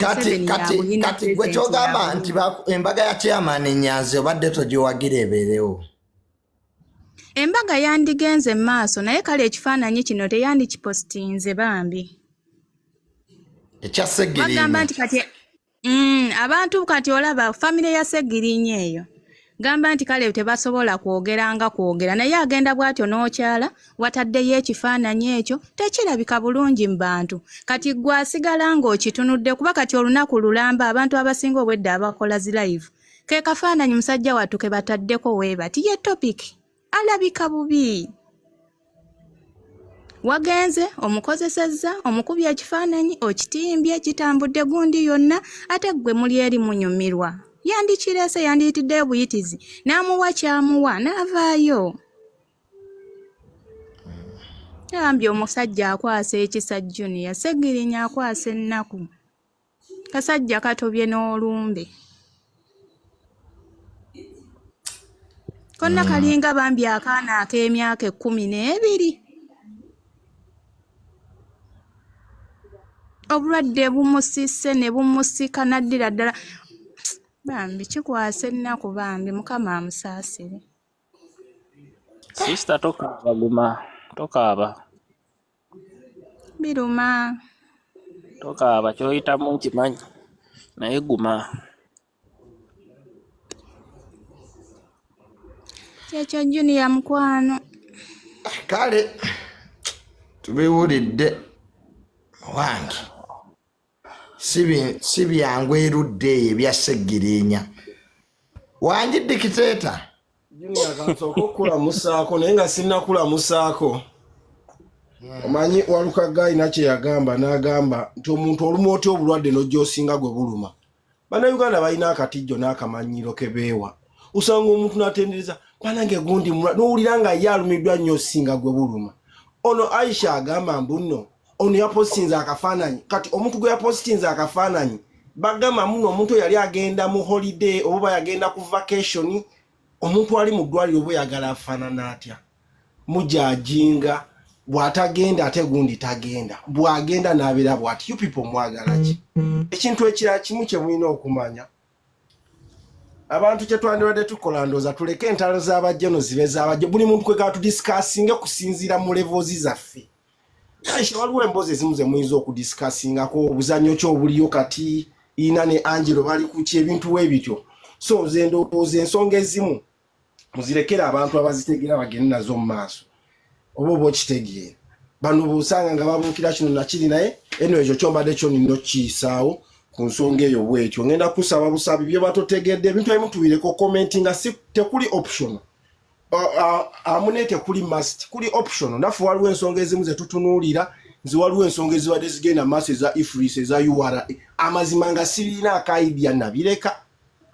Kati Museveni kati yabubi ne kati gwe pulezidenti kyogamba yabubi. Nti embaga ya chairman Nyanzi obadde togiwagira ebeerewo. Embaga yandigenze mu maaso, naye kale ekifaananyi kino teyandikipositinze bambi. Ekya Bagamba Ssegirinya. Nti kati abantu kati olaba famire ya Ssegirinya eyo, gamba nti kale tebasobola kwogera nga kwogera, naye agenda bw'atyo n'okyala wataddeyo ekifaananyi ekyo, tekirabika bulungi mu bantu. Kati gwe asigala ng'okitunudde, kuba kati olunaku lulamba abantu abasinga obwedda abakola zi live ke kafaananyi musajja wattu ke bataddeko weebati ye topic, alabika bubi. Wagenze omukozesezza, omukubye ekifaananyi, okitimbye, kitambudde gundi yonna, ate ggwe muli eri munyumirwa. Yandikireese, yandiyitiddeyo buyitizi n'amuwa kyamuwa n'avaayo. Yambye omusajja akwasa ekisa, Junior Ssegirinya akwasa ennaku. Kasajja katobye n'olumbe. Konna kalinga bambi akaana ak'emyaka 12. Obulwadde bumusise ne bumusika n'addira ddala. Bambi kikwasa ennaku bambi, Mukama amusaasire. Sister, tokaaba, guma, tokaaba. Biruma. Tokaaba, kyoyitamu nkimanyi, naye guma. Kyekyo Junior mukwano. Kale tubiwulidde wange, si byangu erudda eyo ebya Ssegirinya wangi dictator. Junior, kansooka okukulamusaako, naye nga sinnakulamusaako, omanyi Walukagga alina kye yagamba, n'agamba nti omuntu olumu otya obulwadde n'ojja osinga gwe buluma. Bannayuganda balina akatijjo n'akamanyiro ke beewa. Osanga omuntu n'atendereza banange gundi n'owulira nga ye alumiddwa nnyo osinga gwe buluma. Ono Aisha agamba mbu nno ono yapositinze akafaananyi. Kati omuntu gwe yapositinze akafaananyi, bagamba muno omuntu oyo yali agenda mu holiday oba yagenda ku vacation. Omuntu ali mu ddwaliro oba oyagala afaanana atya? Mujajinga bw'atagenda, ate gundi tagenda, bw'agenda n'abeera bw'ati. You people mwagala ki? Ekintu ekirala kimu kye mulina okumanya, abantu kye twandibadde tukola, ndooza tuleke entalo z'abajjeno zibe z'abajjo, buli muntu kwe gatudiscussinge kusinziira mu levels zaffe. Aisha, waliwo emboozi ezimu ze muyinza okudiscussingako, obuzannyo ki obuliyo kati, Ina ne Angelo bali kuki, ebintu we bityo. So nze ndowooza ensonga ezimu muzirekere abantu abazitegeera bagende nazo mu maaso, oba okitegeera. Bano bosanga nga babuukira kino nakiri, naye eno ekyo kyombadde kyo nina okukiyisaawo ku nsonga eyo bwetyo. Ngenda kusaba busabi bye batotegedde, ebintu ebimu tubireko commenting nga si tekuli optional amune tekuli must, kuli optional. Naffe waliwo ensonga ezimu zetutunuulira. Nze waliwo ensonga ezibadde zigenda maaso eza EFRIS, eza URA, amazima nga sirina aka idea, nabireka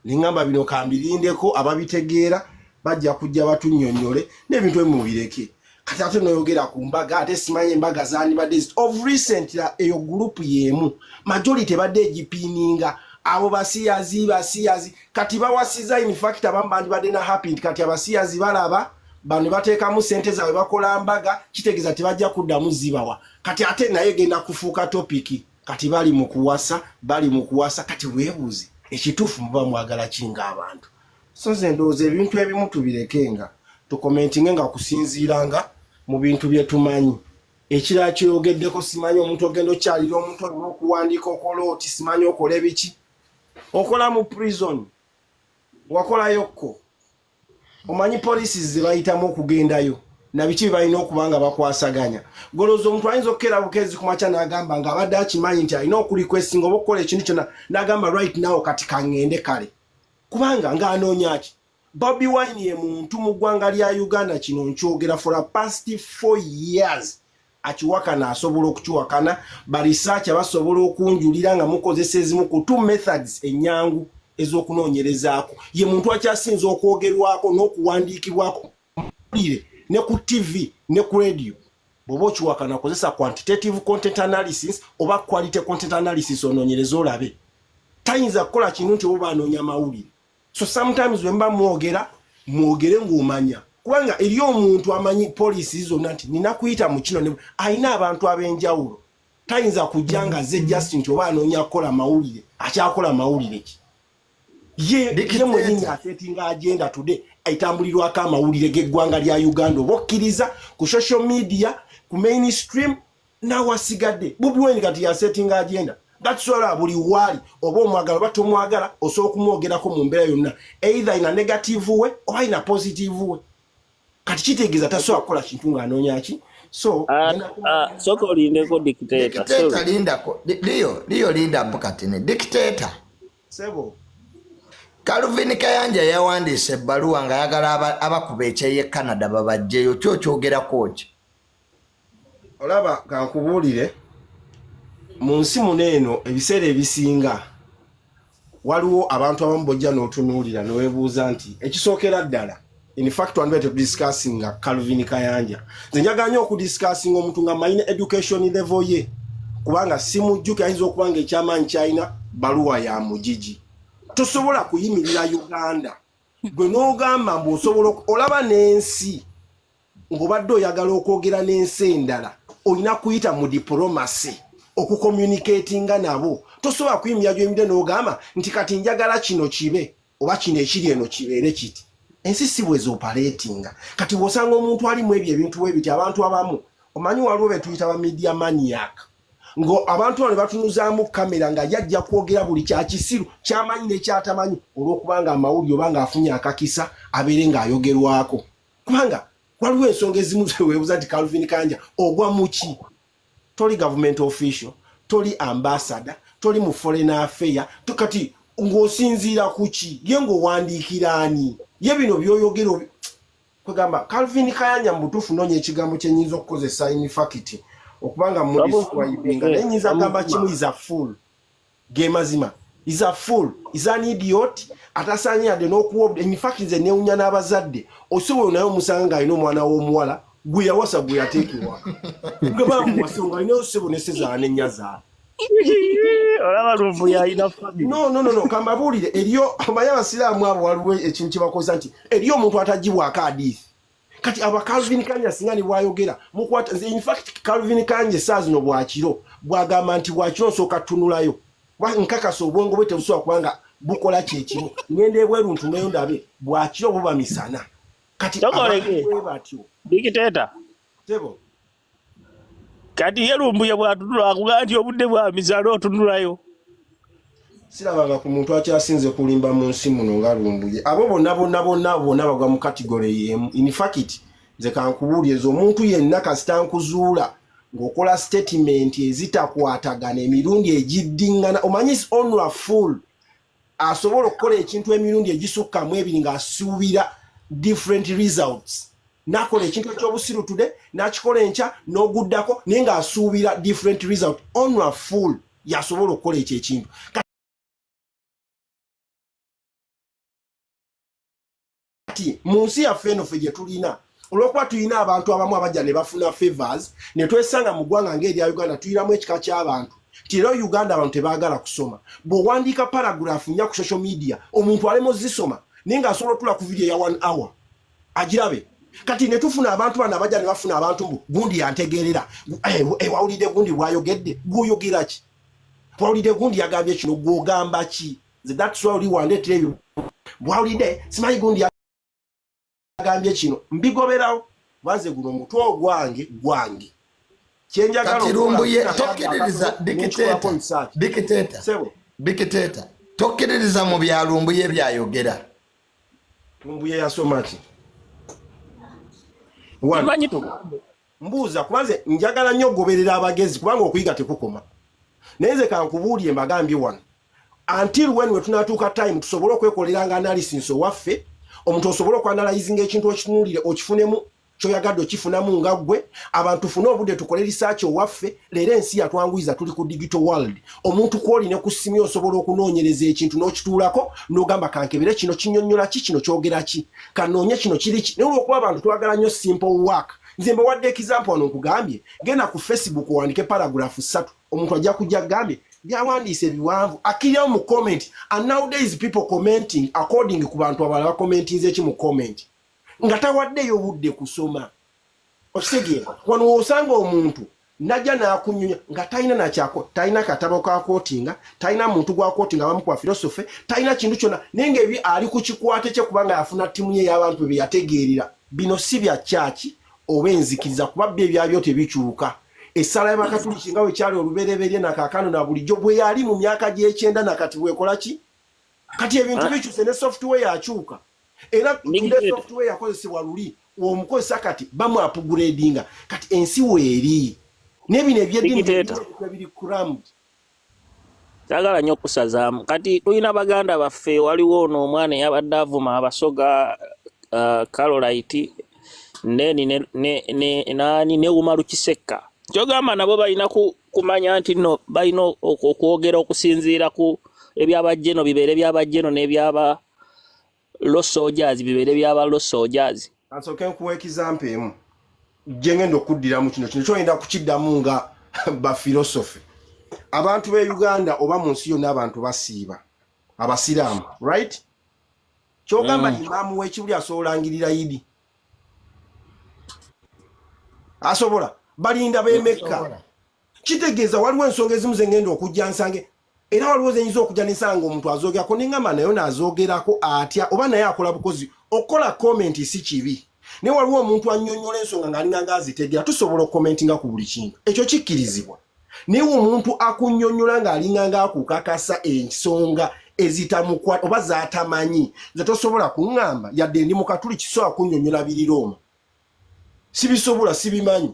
neŋŋamba bino kambirindeko, ababitegeera bajja kujja batunnyonnyole n'ebintu ebimu mubireke. Kati ate noyogera ku mbaga, ate simanyi embaga zandibadde of recent eyo group y'emu majority ebadde egipiininga abo basiyazi basiyazi. Kati bawasiza, in fact abamu bandibadde na happy nti kati abasiyazi balaba bano bateekamu sente zaabwe bakola mbaga, kitegeeza tebajja kuddamu zibawa. Kati ate naye genda kufuuka topic, kati bali mu kuwasa, bali mu kuwasa. Kati weebuuze ekituufu, muba mwagala ki ng'abantu? So nze ndowooza ebintu ebimu tubirekenga tucommentinge nga kusinziiranga mu bintu bye tumanyi. Ekirala kyoyogeddeko, simanyi omuntu ogenda okyalira omuntu olina okuwandiika, okola oti, simanyi okola ebiki, okola mu prison, wakolayokko, omanyi poliisi ze bayitamu okugendayo nabiki bye balina okuba nga bakwasaganya. Golooza omuntu ayinza okukeera bukeezi ku makya n'agamba nga abadde akimanyi nti alina okurequestinga oba okukola ekintu kyonna, n'agamba right now kati kaŋŋende kale, kubanga ng'anoonya ki? Bobi Wine ye muntu mu ggwanga lya Uganda, kino nkyogera for a past 4 years, akiwakana asobola okukiwakana, baresearcher basobola okunjulira nga mukozesa ezimu ku two methods ennyangu ez'okunoonyerezaako. Ye muntu akyasinza okwogerwako n'okuwandiikibwako mawulire ne ku TV ne ku radio. Bw'oba okiwakana, kozesa quantitative content analysis oba quality content analysis, onoonyereza olabe. Tayinza kukola kintu nti oba anoonya mawulire. So sometimes bwe muba mwogera, mwogere ng'omanya, kubanga eri omuntu amanyi poliisi zonna nti nina kuyita mu kino, alina abantu ab'enjawulo. Tayinza kujja nga azze just nti oba anoonya kukola mawulire, akyakola mawulire ki? Ye mwenyini asettinga agenda today etambulirwako amawulire g'eggwanga lya Uganda, oba okkiriza ku social media, ku mainstream, nawasigadde Bobi Wine kati yasettinga agenda. That's why buli waali, oba omwagala oba tomwagala, osobola okumwogerako mu mbeera yonna, either in a negative way oba in a positive way. Kati kitegeeza tasobola kukola kintu ng'anoonya ki. So Sooka olindeko, dictator. Dictator, Sorry. lindako. Liyo liyo, linda mukatini, dictator. Sebo. Calvin Kayanja yawandiise ebbaluwa ng'ayagala abakuba ekyeyo e Canada babajjeyo. Kyokyogerako ki? Olaba, kankubuulire, mu nsi muno eno ebiseera ebisinga waliwo abantu abamu bojja n'otunuulira neweebuuza nti ekisookera ddala, in fact wandibadde tetudiscussinga Calvin Kayanja. Nze njagala nnyo okudiscussinga omuntu nga manyina education level ye, kubanga simujjuke ayinza okuba nga ekyamaanyi kyalina baluwa ya mugigi. Tosobola kuyimirira Uganda gwe n'ogamba mbu osobola olaba n'ensi ng'obadde oyagala okwogera n'ensi endala, olina kuyita mu diplomacy okucommunicatinga nabo. Tosobola kuyimirira gyoyimidde n'ogamba nti kati njagala kino kibe oba kino ekiri eno kibeere kiti. Ensi si bwe zoperatinga. Kati bw'osanga omuntu alimu ebyo ebintu bwe biti, abantu abamu omanyi waliwo be tuyita ba media maniac, ngo abantu bano batunuzaamu kamera nga yajja kwogera buli kyakisiru kyamanyi nekyatamanyi, olw'okubanga amawulire oba ng'afunye akakisa abeere ng'ayogerwako, kubanga waliwo ensonga ezimu zeweebuuza nti Calvin Kayanja ogwa muki? Toli government official, toli ambassador, toli mu foreign affair. Kati ng'osinziira ku ki? Ye ng'owandiikira ani? Ye bino by'oyogera kwegamba Calvin Kayanja mu butuufu noonya ekigambo kye nnyinza okukozesa, in fact okubanga mudescribinga, naye nyinza kugamba kimu, is a fool. Ge mazima, is a fool, is an idiot atasaanye yadde n'okuwa. In fact nze newunya n'abazadde, osobola naye omusanga ng'alina omwana w'omuwala gwe yawasa, gwe yateekebwa gwe bamuwasa, ng'alina sebo ne sezaala n'ennyazaala. Olaba Luvu yalina family. No, no, no, no, kambabuulire, eriyo omanyi abasiraamu abo waliwo ekintu kye bakozesa nti eriyo omuntu atagibwako adiisi. Kati aba Calvin Kanja singa ne bwayogera mukwata. Nze in fact Calvin Kanja saa zino bwakiro bwagamba nti bwakiro nsooka tunulayo. Nkakasa obwongo bwe tebusobola kubanga bukola kyekimu. Ngenda ebweru ntuneyo ndabe bwakiro buba misana. Kati Tokoleke. abantu bwe batyo. Dictator. Tebo. Kati ye Lumbuye bw'atunula akugamba nti obudde bwa misana, otunulayo. Sirabanga ku muntu akyasinze kulimba mu nsi muno nga Lumbuye. Abo bonna bonna bonna bonna bagwa mu category y'emu. In fact nze kankubuuliriza, omuntu yenna kasita nkuzuula ng'okola statement ezitakwatagana emirundi egiddiŋŋana, omanyi is only a fool asobola okukola ekintu emirundi egisukka mu ebiri ng'asuubira different results. Nakola ekintu ekyobusiru today, n'akikola enkya n'oguddako, naye ng'asuubira different result. Only a fool yasobola okukola ekyo ekintu. Kati mu nsi yaffe eno ffe gye tulina, olw'okuba tulina abantu abamu abajja ne bafuna favors, ne twesanga mu ggwanga ng'erya Uganda tuyiramu ekika ky'abantu nti era Uganda abantu tebaagala kusoma. Bw'owandiika paragraph 4 ku social media, omuntu alema ozisoma, naye ng'asobola otula ku video ya one hour agirabe. Kati ne tufuna abantu bano abajja ne bafuna abantu mbu gundi yantegeerera. Wawulidde gundi bw'ayogedde? Gw'oyogera ki? Wawulidde gundi yagambye kino? Gw'ogamba ki? Nze that's why oli wandeetera ebyo, bwawulidde simanyi gundi yagambye kino, mbigoberawo, kubanze guno omutwe ogwange gwange kyenjagala. Kati Lumbuye tokkiririza, dictator, dictator. Sebo. Dictator, tokkiririza mu bya Lumbuye byayogera. Lumbuye yasoma ki? One. Kimanyi tugambe. Mbuuza kubanze njagala nnyo okugoberera abagezi, kubanga okuyiga tekukoma. Naye nze kankubuulire, mbagambye wano, until when we tunatuuka time tusobole okwekoleranga analysis owaffe, omuntu osobole okuanalyzinga ekintu, okitunuulire, okifunemu kyoyagadde okifunamu nga ggwe. Abantu fune obudde tukole research owaffe. Leero ensi yatwanguyiza, tuli ku digital world. Omuntu kwoli ne ku ssimu osobola okunoonyereza ekintu n'okituulako n'ogamba kankebere kino kinyonnyola ki, kino kyogera ki, kanoonye kino kiri ki. Naye olwokuba abantu twagala nnyo simple work, nze mbawadde example wano, nkugambye genda ku Facebook owandike paragraph 3, omuntu ajja kujja agambye byawandiise ebiwanvu, akkirirawo mu comment. And nowadays people commenting according ku bantu abalala bacommentinze eki mu comment, nga tawaddeyo budde kusoma. Okitegeera? Wano wosanga omuntu Najja n'akunnyunya nga talina nakyako, talina katabo ka kootinga, talina muntu gwa kootinga abamu kwa philosophy, talina kintu kyonna, naye ng'ebi ali ku kikwate kye kubanga yafuna ttiimu ye ey'abantu be yategeerera. Bino si bya kyaki oba enzikiriza, kuba byo ebyabyo tebikyuka. Essala y'Abakatuliki nga bwe kyali olubereberye na kaakano na bulijjo bwe yali mu myaka gy'ekyenda na kati bw'ekola ki? Kati ebintu bikyuse ne software akyuka. Era today software yakozesebwa luli, omukozesa kati bamu upgradinga. Kati ensi weeri. N'ebino eby'eddiini biri crammed. Saagala nnyo okusazaamu. Kati tulina baganda baffe, waliwo ono omwana eyabadde avuma Abasoga, Carolite neni nani ne Umaru Kisekka. Kyogamba nabo balina kumanya nti nno balina okwogera okusinziira ku ebyabajjeno bibeere byabajjeno n'ebyaba lo soldiers bibeere byaba lo soldiers. Kansooke nkuwa example emu gye ngenda okuddiramu kino kyoyenda kukiddamu nga bafilosofe. Abantu b'e Uganda oba mu nsi yonna abantu basiiba, abasiraamu, right? Kyogamba imaamu w'ekibuli asobola olangirira Yidi? Asobola? Balinda b'e Mekka. Kitegeeza waliwo ensonga ezimu ze ngenda okujja nsange, era waliwo zenyinza okujja nensanga omuntu azogerako neŋŋamba naye naazogerako atya, oba naye akola bukozi. Okukola comment si kibi, naye waliwo omuntu annyonnyola ensonga ng'alinga ng'azitegeera. Tusobola okukomentinga ku buli kintu, ekyo kikkirizibwa, naye omuntu akunnyonnyola ng'alinga ng'akukakasa ensonga ezitamukwata oba z'atamanyi, nze tosobola kuŋŋamba yadde ndi mukatuli kisobola kunnyonnyola biri Rooma, sibisobola, sibimanyi.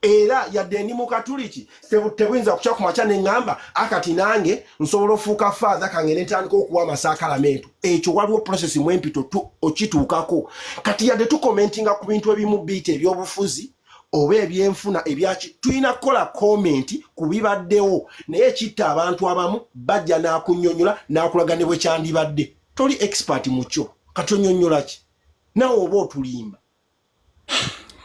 Era yadde ndi mukatuliki, tebuyinza kukya ku makya neŋŋamba akati nange nsobola ofuuka father kange ne ntandika okuwa amasakalamentu. Ekyo waliwo process mwempito okituukako. Kati yadde tukomentinga ku bintu ebimu, biita ebyobufuzi oba ebyenfuna ebyaki, tulina kukola comment ku bibaddewo, naye ekitta abantu abamu bajja n'akunnyonnyola n'akulaga ne bwe kyandibadde. Toli expert mu kyo, kati onyonnyola ki? Nawe oba otulimba.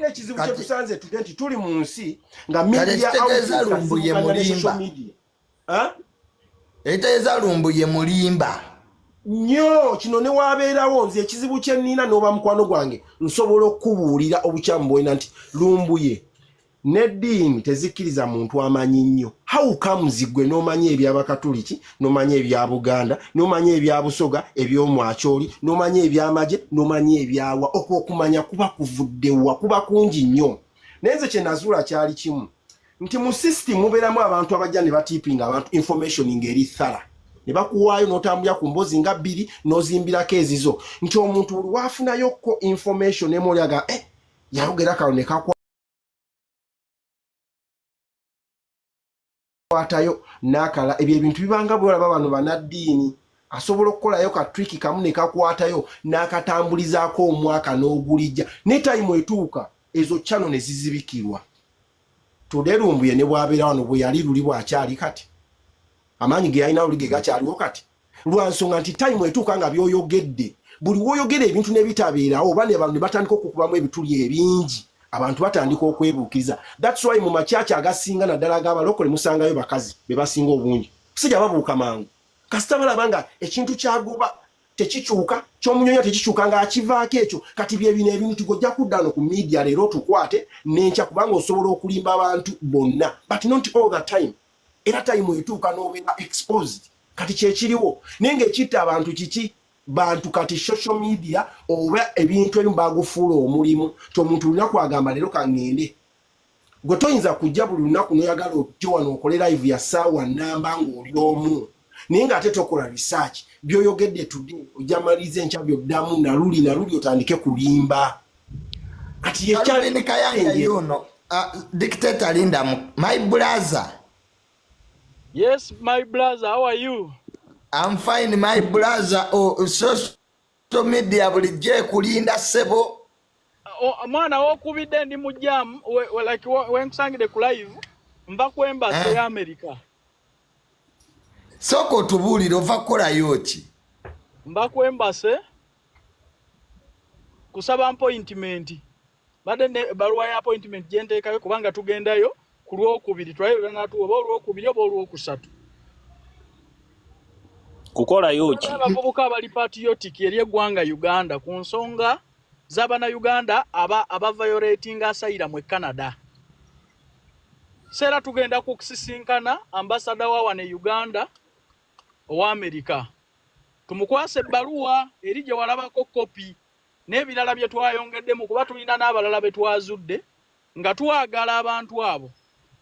Ekizibu kyetusanze tude nti tuli mu nsi nga media kitegeeza Lumbuye mulimba. Ekitegeeza Lumbuye mulimba. Nnyo kino ne wabeerawo nze ekizibu kye nnina n'oba mukwano gwange, nsobola okukubuulira obukyamu bwolina nti Lumbuye n'eddiini tezikkiriza muntu amanyi nnyo. How comes gwe n'omanya ebyabakatuliki, n'omanya ebya Buganda, n'omanya ebya Busoga, ebyomwakyoli, n'omanya ebyamagye, n'omanya ebyawa? Okwo okumanya kuba kuvuddewa? Kuba kungi nnyo. Naye nze kye nazuula kyali kimu nti mu system mubeeramu abantu abajja ne batiipinga abantu information ng'eri thorough, ne bakuwaayo n'otambulira ku mbozi nga bbiri n'ozimbirako ezizo, nti omuntu buli waafunayokko information emu oli aga eh, yayogera kano ne kakwatayo n'akala. Ebyo ebintu bibanga bwolaba bano banaddiini, asobola okukolayo ka trick kamu ne kakwatayo n'akatambulizaako omwaka n'ogulijja, ne time etuuka ezo channel ne zizibikirwa. Tuderumbuye ne bwabeera wano bwe yali luli bwakyali kati, amaanyi ge yalina luli ge gakyaliwo kati, lwa nsonga nti time etuuka nga byoyogedde, buli woyogera ebintu ne bitabeerawo oba ne batandika okukubamu ebituli ebingi, abantu batandika okwebuukiriza. That's why mu makyaki agasinga naddala ag'abalokole musangayo bakazi be basinga obungi. Sijja babuuka mangu kasita balaba nga ekintu kyagoba tekikyuka, kyomunyonya tekikyuka ng'akivaako ekyo. Kati bye bino ebintu tigojja kudda no ku media leero otukwate n'enkya, kubanga osobola okulimba abantu bonna but not all the time. Era time etuuka n'obeera exposed. Kati kyekiriwo, naye ng'ekitta abantu kiki? Bantu kati social media oba ebintu ebimu bagufuula omulimu, ti omuntu lunaku agamba leero kaŋŋende. Gwe toyinza kujja buli lunaku noyagala ojje wano okole live ya ssaawa namba ng'oli omu, naye ng'ate tokola research. By'oyogedde today ojja maliriza enkya byoddamu naluli naluli otandike kulimba. Kati Calvin Kayanja yuno, dictator Linda, my brother. Yes, my brother, how are you? I'm fine, my brother. Oh, social media bulijjo ekulinda, ssebo. O, mwana wokubidde ndi mu jam we, like wenkusangidde ku live nva ku embassy ya America. Sooka otubuulire, ova kukolayo ki? Nva ku embassy kusaba appointment. Badde ne baluwa ya appointment gye nteekayo kubanga tugendayo ku Lwokubiri, tulabe bwe oba Olwokubiri oba Olwokusatu. Kukolayo ki? Abavubuka abali patriotic eri eggwanga Uganda ku nsonga z'abannayuganda aba violating asylum e Canada. Seera tugenda kusisinkana ambasada wa wano e Uganda owa Amerika, tumukwase ebbaluwa eri gye walabako kopi n'ebirala bye twayongeddemu, kuba tulina n'abalala be twazudde nga twagala abantu abo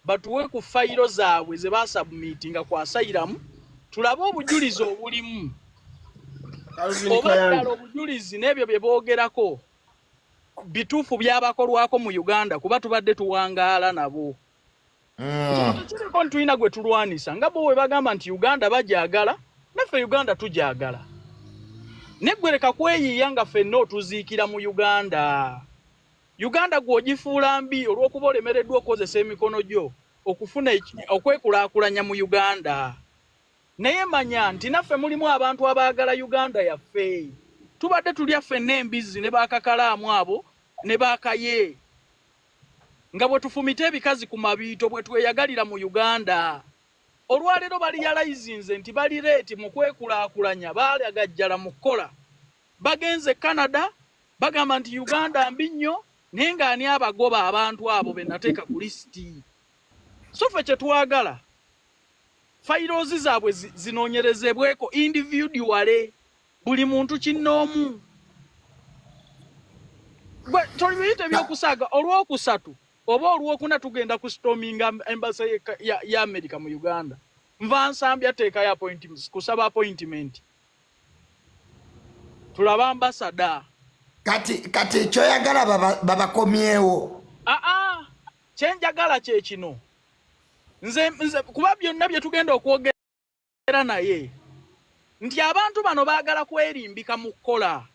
batuwe ku fayiro zaabwe ze basabumiitinga ku asayiramu, tulabe obujulizi obulimu Calvin oba ddala Kayanja. obujulizi n'ebyo bye boogerako bituufu byabakolwako mu Uganda, kuba tubadde tuwangaala nabo. Tekiriko nti tulina gwe tulwanisa, nga bo bwe bagamba nti Uganda bagyagala, naffe Uganda tugyagala. Naye ggwe leka kweyiiya nga ffenna otuziikira mu Uganda. Uganda gw'ogifuula mbi olw'okuba olemereddwa okukozesa emikono gyo okufuna okwekulaakulanya mu Uganda. Naye manya nti naffe mulimu abantu abaagala Uganda yaffe. Tubadde tulya ffenna embizzi ne bakakalaamu abo ne bakaye, nga bwe tufumita ebikazi ku mabiito bwe tweyagalira mu Uganda. Olwaleero baliyalayizinze nti bali leeti mu kwekulaakulanya, baalagajjala mu kukola. Bagenze Canada, bagamba nti Uganda mbi nnyo, naye ng'ani abagoba abantu abo be nateeka ku lisiti? So ffe kye twagala, fayiroozi zaabwe zinoonyerezebweko individually, buli muntu kinnoomu. Gwe tolibiyita ebyokusaaga. Olwokusatu oba olwokuna tugenda ku storming embassy ya America mu Uganda. Nva nsambya teekayo appointment, kusaba appointment, tulabe ambasada. Kati kyoyagala babakomyewo? Aa, kyenjagala kye kino, nze kuba byonna bye tugenda okwogera naye nti abantu bano baagala kwerimbika mu kukola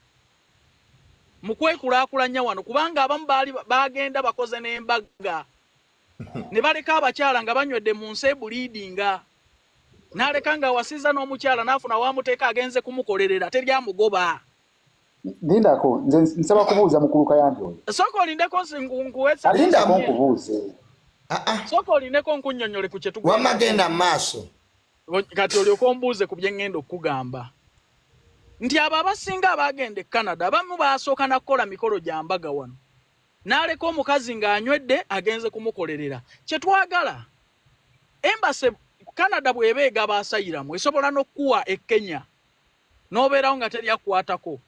mu kwekulaakulanya wano, kubanga abamu baali bagenda bakoze n'embaga ne baleka abakyala nga banywedde mu nsi ebuliidinga, n'aleka nga awasiza n'omukyala n'afuna wamuteeka agenze kumukolerera, teryamugoba. Lindako, nze nsaba kubuuza mukulu Kayanja oyo. Sooka olindeko nkuwesa. Linda. Sooka nkubuuze. Ah, ah. Sooka olindeko nkunnyonnyole ku kye tugenda. Wamma genda mu maaso. Kati olyoka ombuuze ku bye ŋŋenda okukugamba nti abo abasinga abaagenda e Canada, abamu baasooka na kukola mikolo gya mbaga wano, n'aleka omukazi ng'anywedde agenze kumukolerera. Kye twagala, embassy Canada bw'eba egaba asayiramu, esobola n'okukuwa e Kenya n'obeerawo nga teri akukwatako,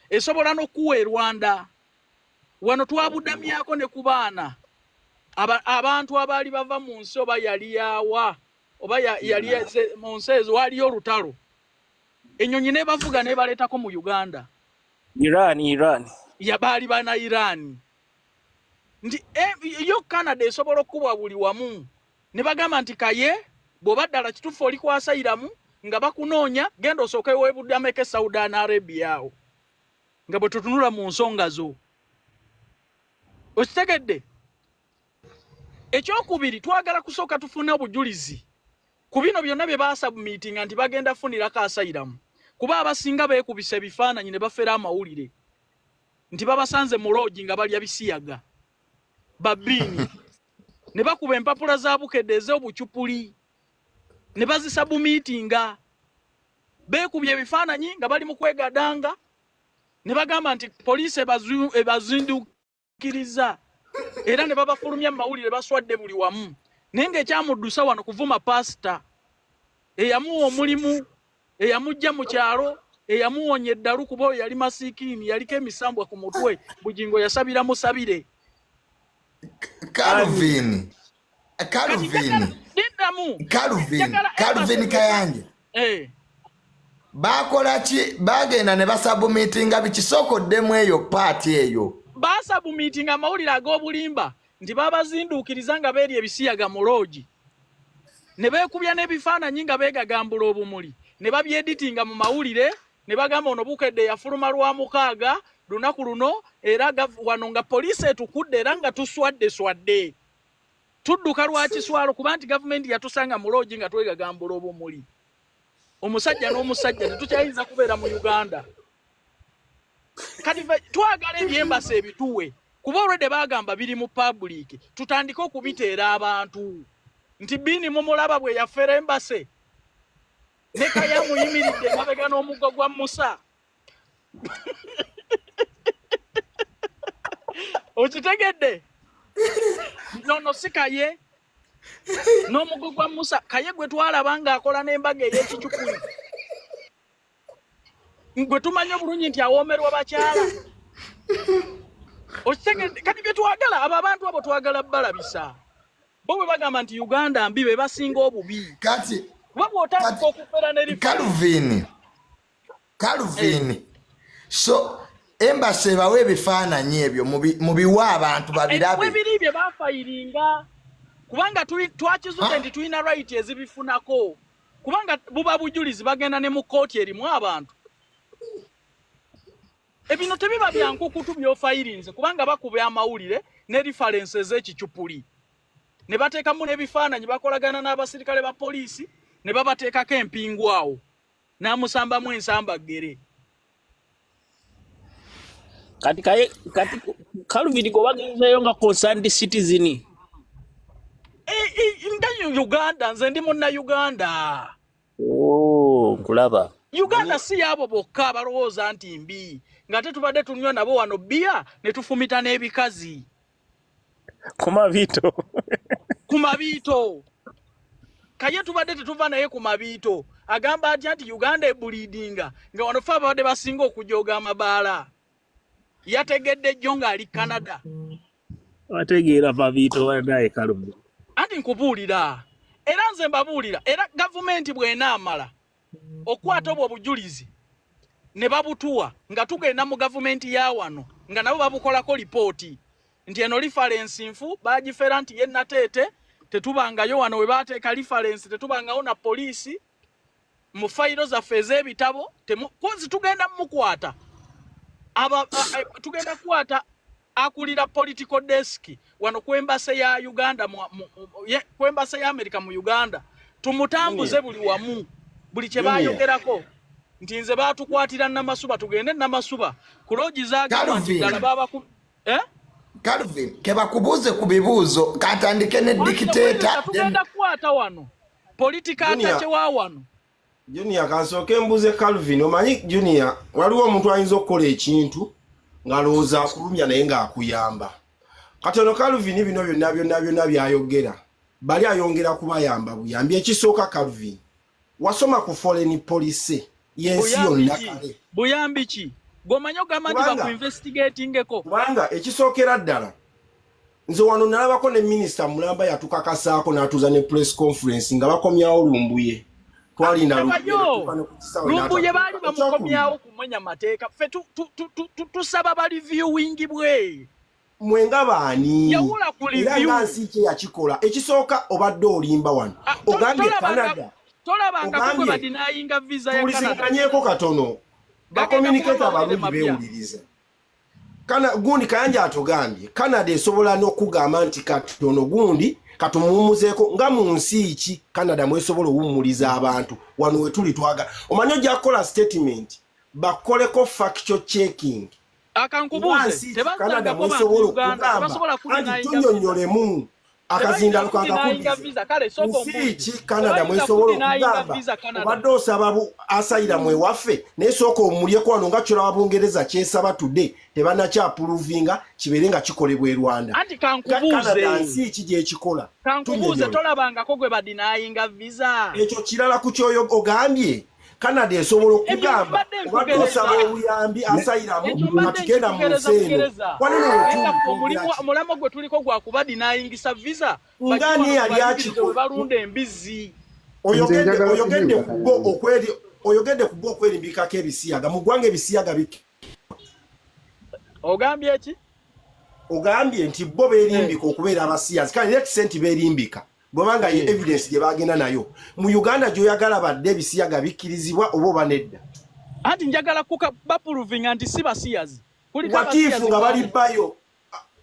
esobola n'okukuwa e Rwanda. Wano twabudamyako ne ku baana abantu abaali bava mu nsi oba yali yawa oba yali mu nsi ezo waliyo olutalo, ennyonyi n'ebavuga n'ebaleetako mu Uganda. Iran, Iran. Ya baali bana Iran. Nti yo Canada esobola okukubwa buli wamu ne bagamba nti kaye bw'oba ddala kituufu oli kwasayiramu nga bakunoonya, genda osooke weebudameko e Saudi Arabia awo nga bwe tutunula mu nsonga zo. Okitegedde? Ekyokubiri, twagala kusooka tufune obujulizi ku bino byonna bye baasubmitinga nti bagenda funirako asayiramu, kuba abasinga beekubisa ebifaananyi ne bafera amawulire nti babasanze mu loogi nga balya bisiyaga babiini, ne bakuba empapula za Bukedde ez'obucupuli ne bazisabumiitinga. Beekubye ebifaananyi nga bali mu kwegadanga ne bagamba nti poliisi ebazinduukiriza era ne babafulumya mu mawulire baswadde buli wamu, naye ng'ekyamuddusa wano kuvuma paasita eyamuwa omulimu, eyamujja mu kyalo, eyamuwonya eddalu, kuba oyo yali masiikiini, yaliko emisambwa ku mutwe. Bugingo yasabira musabire. Calvin, Calvin. Dindamu. Calvin. Njagala Calvin embassy- Kayanja. Eh. Bakola ki? Bagenda ne basabumitinga biki? Sooka oddemu eyo part eyo. Basabumitinga amawulire ag'obulimba nti babazinduukiriza nga beerya ebisiyaga mu loogi, ne beekubya n'ebifaananyi nga beegagambula obumuli, ne babyeditinga mu mawulire ne bagamba ono Bukedde yafuluma lwa mukaaga lunaku luno, era wano nga poliisi etukudde era nga tuswadde swadde tudduka lwa kiswalo, kuba nti gavumenti yatusanga mu loogi nga twegagambula obumuli, omusajja n'omusajja, tetukyayinza kubeera mu Uganda. Kati ffe twagala eby'embassy ebituwe, kuba olwedde bagamba biri mu public, tutandike okubiteera abantu nti biini mumulaba bwe yafera embassy ne kaya muyimiridde emabega n'omuggo gwa Musa. Okitegedde? Nono si kaye. N'omugo gwa Musa Kaye gwe twalaba ng'akola n'embaga ey'ekicupuli, gwe tumanyi obulungi nti awoomerwa bakyala. Okitegedde? Kati bye twagala, abo abantu abo twagala balabisa. Bo bwe bagamba nti Uganda mbi, be basinga obubi. Kati Kuba bw'otandika kati okufera ne reference. Calvin, Calvin, so embassy ebawe ebifaananyi ebyo, mubiwe abantu babirabe. Ebiri bye bafayiringa, kubanga twakizudde nti tulina right ezibifunako, kubanga buba bujulizi, bagenda ne mu kkooti erimu abantu. Ebino tebiba bya nkukutu by'ofayirinze, kubanga bakuba amawulire ne reference ez'ekicupuli ne bateekamu n'ebifaananyi. Bakolagana n'abasirikale ba poliisi ne babateekako empingu awo n'amusambamu ensamba ggere. Kati kaye, kati Calvin, gwe bagenzeeyo nga concerned citizen? Nga Uganda, nze ndi munna Uganda. Oh, nkulaba. Uganda si yaabo bokka abalowooza nti mbi, ng'ate tubadde tunywa nabo wano bbiya ne tufumita n'ebikazi. Ku mabiito. Ku mabiito. Kaye tubadde tetuva naye ku mabiito, agamba atya nti Uganda ebulidinga, nga wano fe ababadde basinga okujooga amabaala. Yategedde jjo ng'ali Canada. Ategeera mabiito banaye Calvin. Anti nkubuulira, era nze mbabuulira, era gavumenti bw'enaamala okukwata obwo obujulizi ne babutuwa nga tugenda mu gavumenti ya wano, nga nabo babukolako lipooti nti eno reference nfu, bagifera nti ye Nateete, tetubangayo wano we bateeka reference, tetubangawo na poliisi mu fayiro zaffe ez'ebitabo. Kozi tugenda mukwata aba tugenda kukwata akulira political desk wano ku embassy ya Uganda ku embassy ya America mu Uganda, tumutambuze buli wamu, buli kye bayogerako nti nze baatukwatira Namasuba, tugende Namasuba ku lodge zagamba nti ddala babaku, eh? Calvin, kebakubuuze ku bibuuzo, katandike ne dictator. Tugenda kukwata wano political attaché wa wano. Junior, kansooke mbuze Calvin. Omanyi Junior, waliwo omuntu ayinza okukola ekintu ng'alowooza akulumya naye ng'akuyamba. Kati ono Calvin, bino byonna byonna byonna byayogera, bali ayongera kubayamba buyambi. Ekisooka, Calvin, wasoma ku foreign policy y'ensi yonna? Kale. Buyambi ki gwomanyi ogamba nti bakuinvestigatingeko? Kubanga ekisookera ddala, nze wano nalabako ne minisita mulamba yatukakasaako n'atuuza ne press conference nga bakomyawo Lumbuye. Twalinda Lumbuye, baali bamukomyawo kumenya mateeka. Ffe tusaba bareviewingibwe. Mwenga baani? Era nga nsi kye yakikola? Ekisooka, obadde olimba wano. Ah, ogambye Canada. Tolabangako badenyinga visa ya Canada. Tuwuliziganyeko katono, bacommunicator balungi beewuliriza. Kana gundi Kayanja atugambye Canada esobola n'okugamba nti katono gundi katumuwummuzeeko. Nga mu nsi ki Canada mwesobola owummuliza abantu? Wano wetuli twaga omanyi ojja kukola statement, bakoleko factual checking. Akankubuuze. Canada mwesobola okugamba anti tunyonyolemu akazindalo kakakubize, nsi ki Canada mwesobola okugamba obadde osaba asylum ewaffe, naye sooka omulyeko wano, nga kyolaba Bungereza kyesaba tudde tebanakyaapprovinga kibeere nga kikolebwa e Rwanda? Anti kankubuuze. Nsi ki gyekikola? Kankubuuze, tolabangako gwe badenyinga visa? Ekyo kirala ku kyoyo ogambye Canada esobola okugamba obadde osaba obuyambi, asylum, katugenda mu nsi eno. Omulamwa gwe tuliko gwa kubadenyingisa visa. Nga ani yali akikola? Balunda embizzi. Oyogedde ku bo okweri, oyogedde ku bo okwerimbikako ebisiyaga mu ggwanga, ebisiyaga bik Ogambye ki? Ogambye nti bo beerimbika okubeera abasiyazi. Kale let's say nti beerimbika, bwebanga ye evidence gye bagenda nayo mu Uganda gy'oyagala badde, ebisiyaga bikkirizibwa oba nedda? Anti njagala kuka baprovinga nti si basiyazi. Kuliko What if abasiyazi nga kwabo. bali bayo,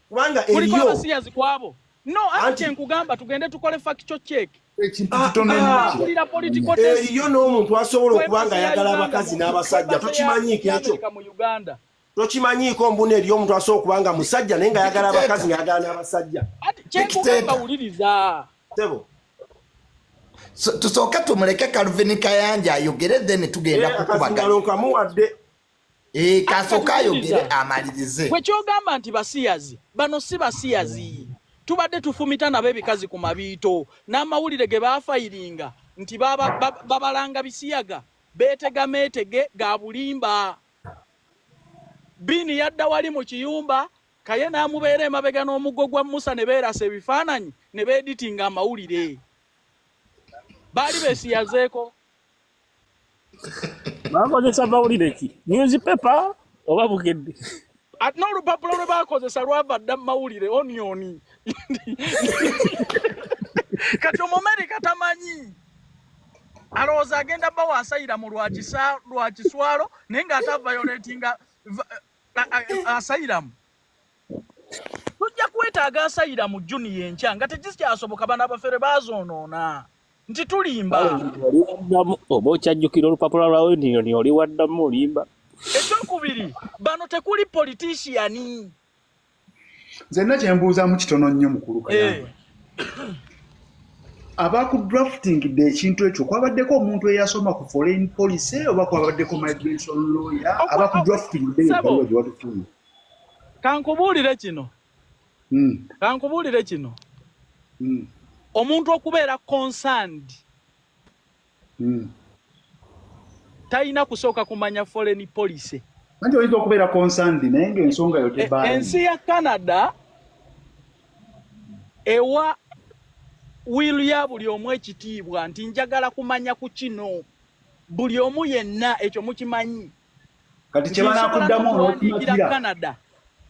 kubanga Kuliko eriyo abasiyazi kwabo. No, anti kyenkugamba, tugende tukole factual check. Ekintu kitono nnyo. Akulira political desk Eriyo n'omuntu asobola okuba nga kw'embassy ya ayagala Uganda abakazi n'abasajja. kw'embassy Tokimanyiiko ya ekyo? America mu Uganda. Tokimanyiiko mbuna eriyo omuntu asobola okuba nga musajja naye ng'ayagala abakazi, ng'ayagala n'abasajja? Ati kyenkugamba, wuliriza. Sebo. So, tusooke tumuleke Calvin Kayanja ayogere, then tugenda kukubaganya. Akazindalo nkamuwadde. Eh, kasooke ayogere amalirize. Gwe kyogamba nti basiyazi, bano si basiyazi. Tubadde tufumita nabo ebikazi ku mabiito n'amawulire ge baafayiringa nti babalanga bisiyaga beetega meetege ga bulimba. Biini yadda wali mu kiyumba Kaye n'amubeera emabega n'omuggo gwa Musa ne beerasa ebifaananyi ne beeditinga amawulire. Baali beesiyazeeko. Bakozesa mawulire ki? Newspaper oba Bukedde? Ate n'olupapula lwe baakozesa lwava dda mu mawulire onioni. Kati Omumerika tamanyi, alowooza agenda bawa asayiramu lwa kiswalo naye ng'ate avayoletinga asayiramu. Tujja kwetaaga asayiramu junior enkya nga tekikyasoboka, bano abafere baazoonoona nti tulimba. Oba okyajjukira olupapula lwa onioni oli waddamu olimba. Ekyokubiri, bano tekuli politician. Nze nna kyembuuzaamu kitono nnyo mukulu Kayamba. Abakudraftingidde ekintu ekyo kwabaddeko omuntu eyasoma ku foreign policy oba kwabaddeko migration lawyer abakudraftingidde ebbaluwa gye watutuuma? Kankubuulire kino. Kankubuulire kino. Omuntu okubeera concerned talina kusooka kumanya foreign policy. Anti oyinza okubeera concerned naye ng'ensonga yo tebaayo. Ensi ya Canada ewa will ya buli omu ekitiibwa nti njagala kumanya ku kino, buli omu yenna ekyo mukimanyi. Kati kye banakuddamu n'okimatira. Canada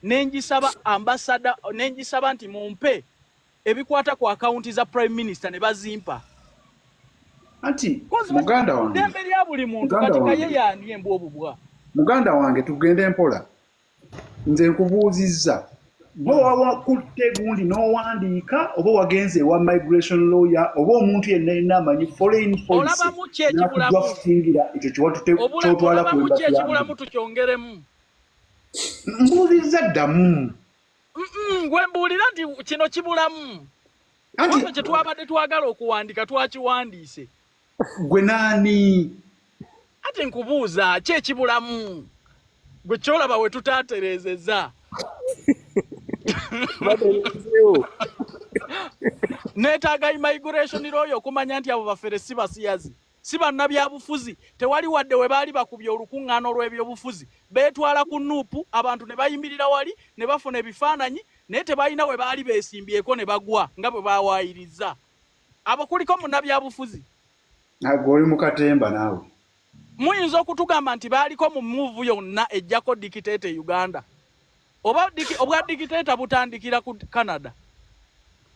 nengisaba ambassador, nengisaba nti mumpe ebikwata ku akawunti za prime minister ne bazimpa. Anti muganda wange, ddembe lya buli muntu. Kati Kaye yaani embwa obubwa? Muganda wange, tugende mpola. Nze nkubuuzizza, gwe wakutte gundi n'owandiika oba wagenze ewa migration lawyer oba omuntu yenna yenna amanyi foreign policy nakudraftingira ekyo kyotwala ku embassy? Ekibulamu tukyongeremu. Mbuuzizza, ddamu. Gwe mbuulira nti kino kibulamu. Anti kye twabadde twagala okuwandika twakiwandiise. Gwe naani? Ati nkubuuza, ki ekibulamu gwe kyolaba we tutaatereezezza? Neetaaga immigration lawyer okumanya nti abo bafere si basiyazi, si bannabyabufuzi. Tewali wadde we baali bakubye olukuŋŋaana olw'ebyobufuzi. Beetwala ku NUP, abantu ne bayimirira wali ne bafuna ebifaananyi, naye tebalina we baali beesimbyeko ne bagwa nga bwe bawaayiriza. Abo kuliko munnabyabufuzi? Nagwe oli mu katemba naawe. Muyinza okutugamba nti baaliko mu move yonna ejjako dictator e Uganda? Oba obwa dictator butandikira ku Canada?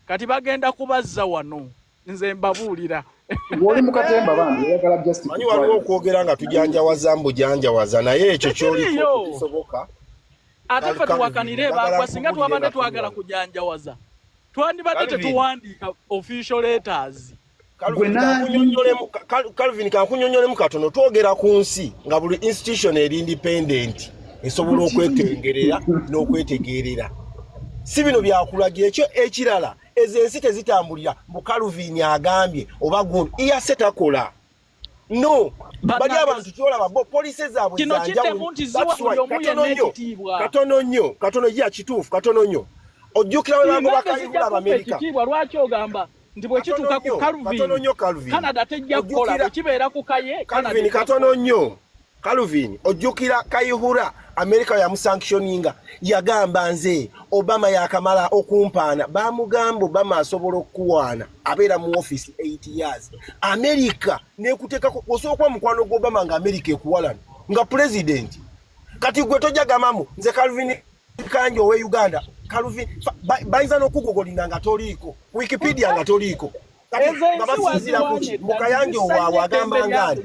Kati bagenda kubazza wano, nze mbabuulira. Oli mu katemba bambi, oyagala just Manyi waliwo okwogera nga tujanjawaza mbujanjawaza, naye ekyo kyoliko tekisoboka. Ate ffe tuwakanire ebagwa. Singa twabadde twagala kujanjawaza, twandibadde tetuwandiika official letters. Calvin, kankunyonyolemu katono. Twogera ku nsi nga buli institution eri independent, esobola okwetengerera n'okwetegerera, si bino byakulagira. Ekyo ekirala, ezo ensi tezitambulira mbu Calvin agambye oba gundi iyase takola. No, bali abantu kyolaba bo policy zaabwe. Kino kiddemu nti ziwa buli omu yenna ekitiibwa. Katono nnyo, katono ya kituufu, katono nnyo. Ojjukira we bagoba Kayihura Abamerika? Ekitiibwa lwaki ogamba nti bwe kituuka ku Calvin, Canada tejja kukola, bwe kibeera ku Kaye? Calvin, katono nnyo. Calvin, ojjukira Kayihura Amerika yamusanctioninga, yagamba nze Obama yakamala okumpaana. Bamugamba Obama asobola okukuwaana, abeera mu office 8 years, Amerika nekuteekako. Osobola okuba mukwano gwa Obama nga Amerika ekuwalana nga president. Kati gwe tojja gambamu nze Calvin Kayanja owe Uganda. Calvin bayinza n'okugogolinga nga toliiko, Wikipedia nga toliiko, nga basinziira kuki mukayanja owaabwe agamba ngaani?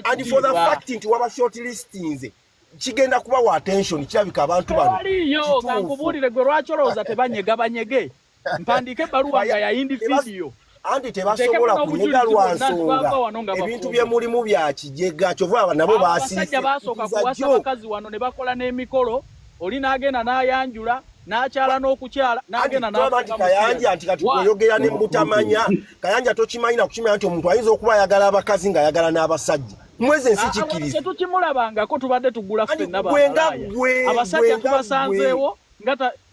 And for the fact nti waba short listinze, kigenda kubawa attention. Kirabika abantu bano Tewaliyo. Kankubuulire, gwe lwaki olowooza tebanyega? Banyege mpandiike ebbaluwa nga ya individual. Anti tebasobola kunyega lwa nsonga ebintu bye mulimu bya kijega, kyova aba nabo Abasajja basooka kuwasa bakazi wano ne bakola n'emikolo, oli n'agenda n'ayanjula n'akyala n'okukyala n'agenda. Nti Kayanja, nti kati oyogera ne mutamanya. Kayanja, tokimanyi nakukimanya nti omuntu ayinza okuba ayagala abakazi ng'ayagala n'abasajja. Mwezi ensi kikkiriza. Tetukimulabangako, tubadde tugula ffenna bamalaaya. Abasajja tubasanzeewo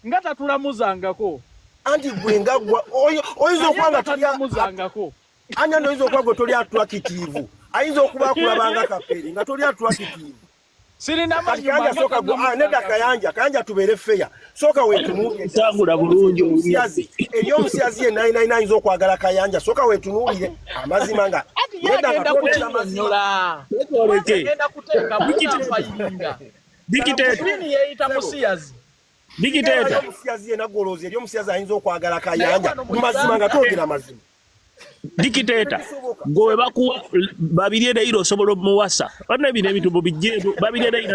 nga tatulamuzangako. Anti gwe nga gwa oyinza okuba nga toli anya noyinza okuba gwe toli attractive, ayinza okuba akulabanga kapere nga toli attractive. Sirina Kayanja soka gwe ah, nedda Kayanja, Kayanja tubeere fair, soka wetunuulire tangula bulungi omusiyazi eri omusiyazi ye 999 ayinza okwagala Kayanja, soka wetunuulire amazima nga nedda nga kukinyonyola agenda kuteeka munafayiringa dikiteta yeeyita musiyazi dikiteta omusiyazi yenna gw'olowooza eri omusiyazi ayinza okwagala Kayanja mu mazima nga twogera mazima. Dikiteta gwe we bakuwa Babirye Leila osobola omuwasa banna bino ebintu mubijjeemu Babirye Leila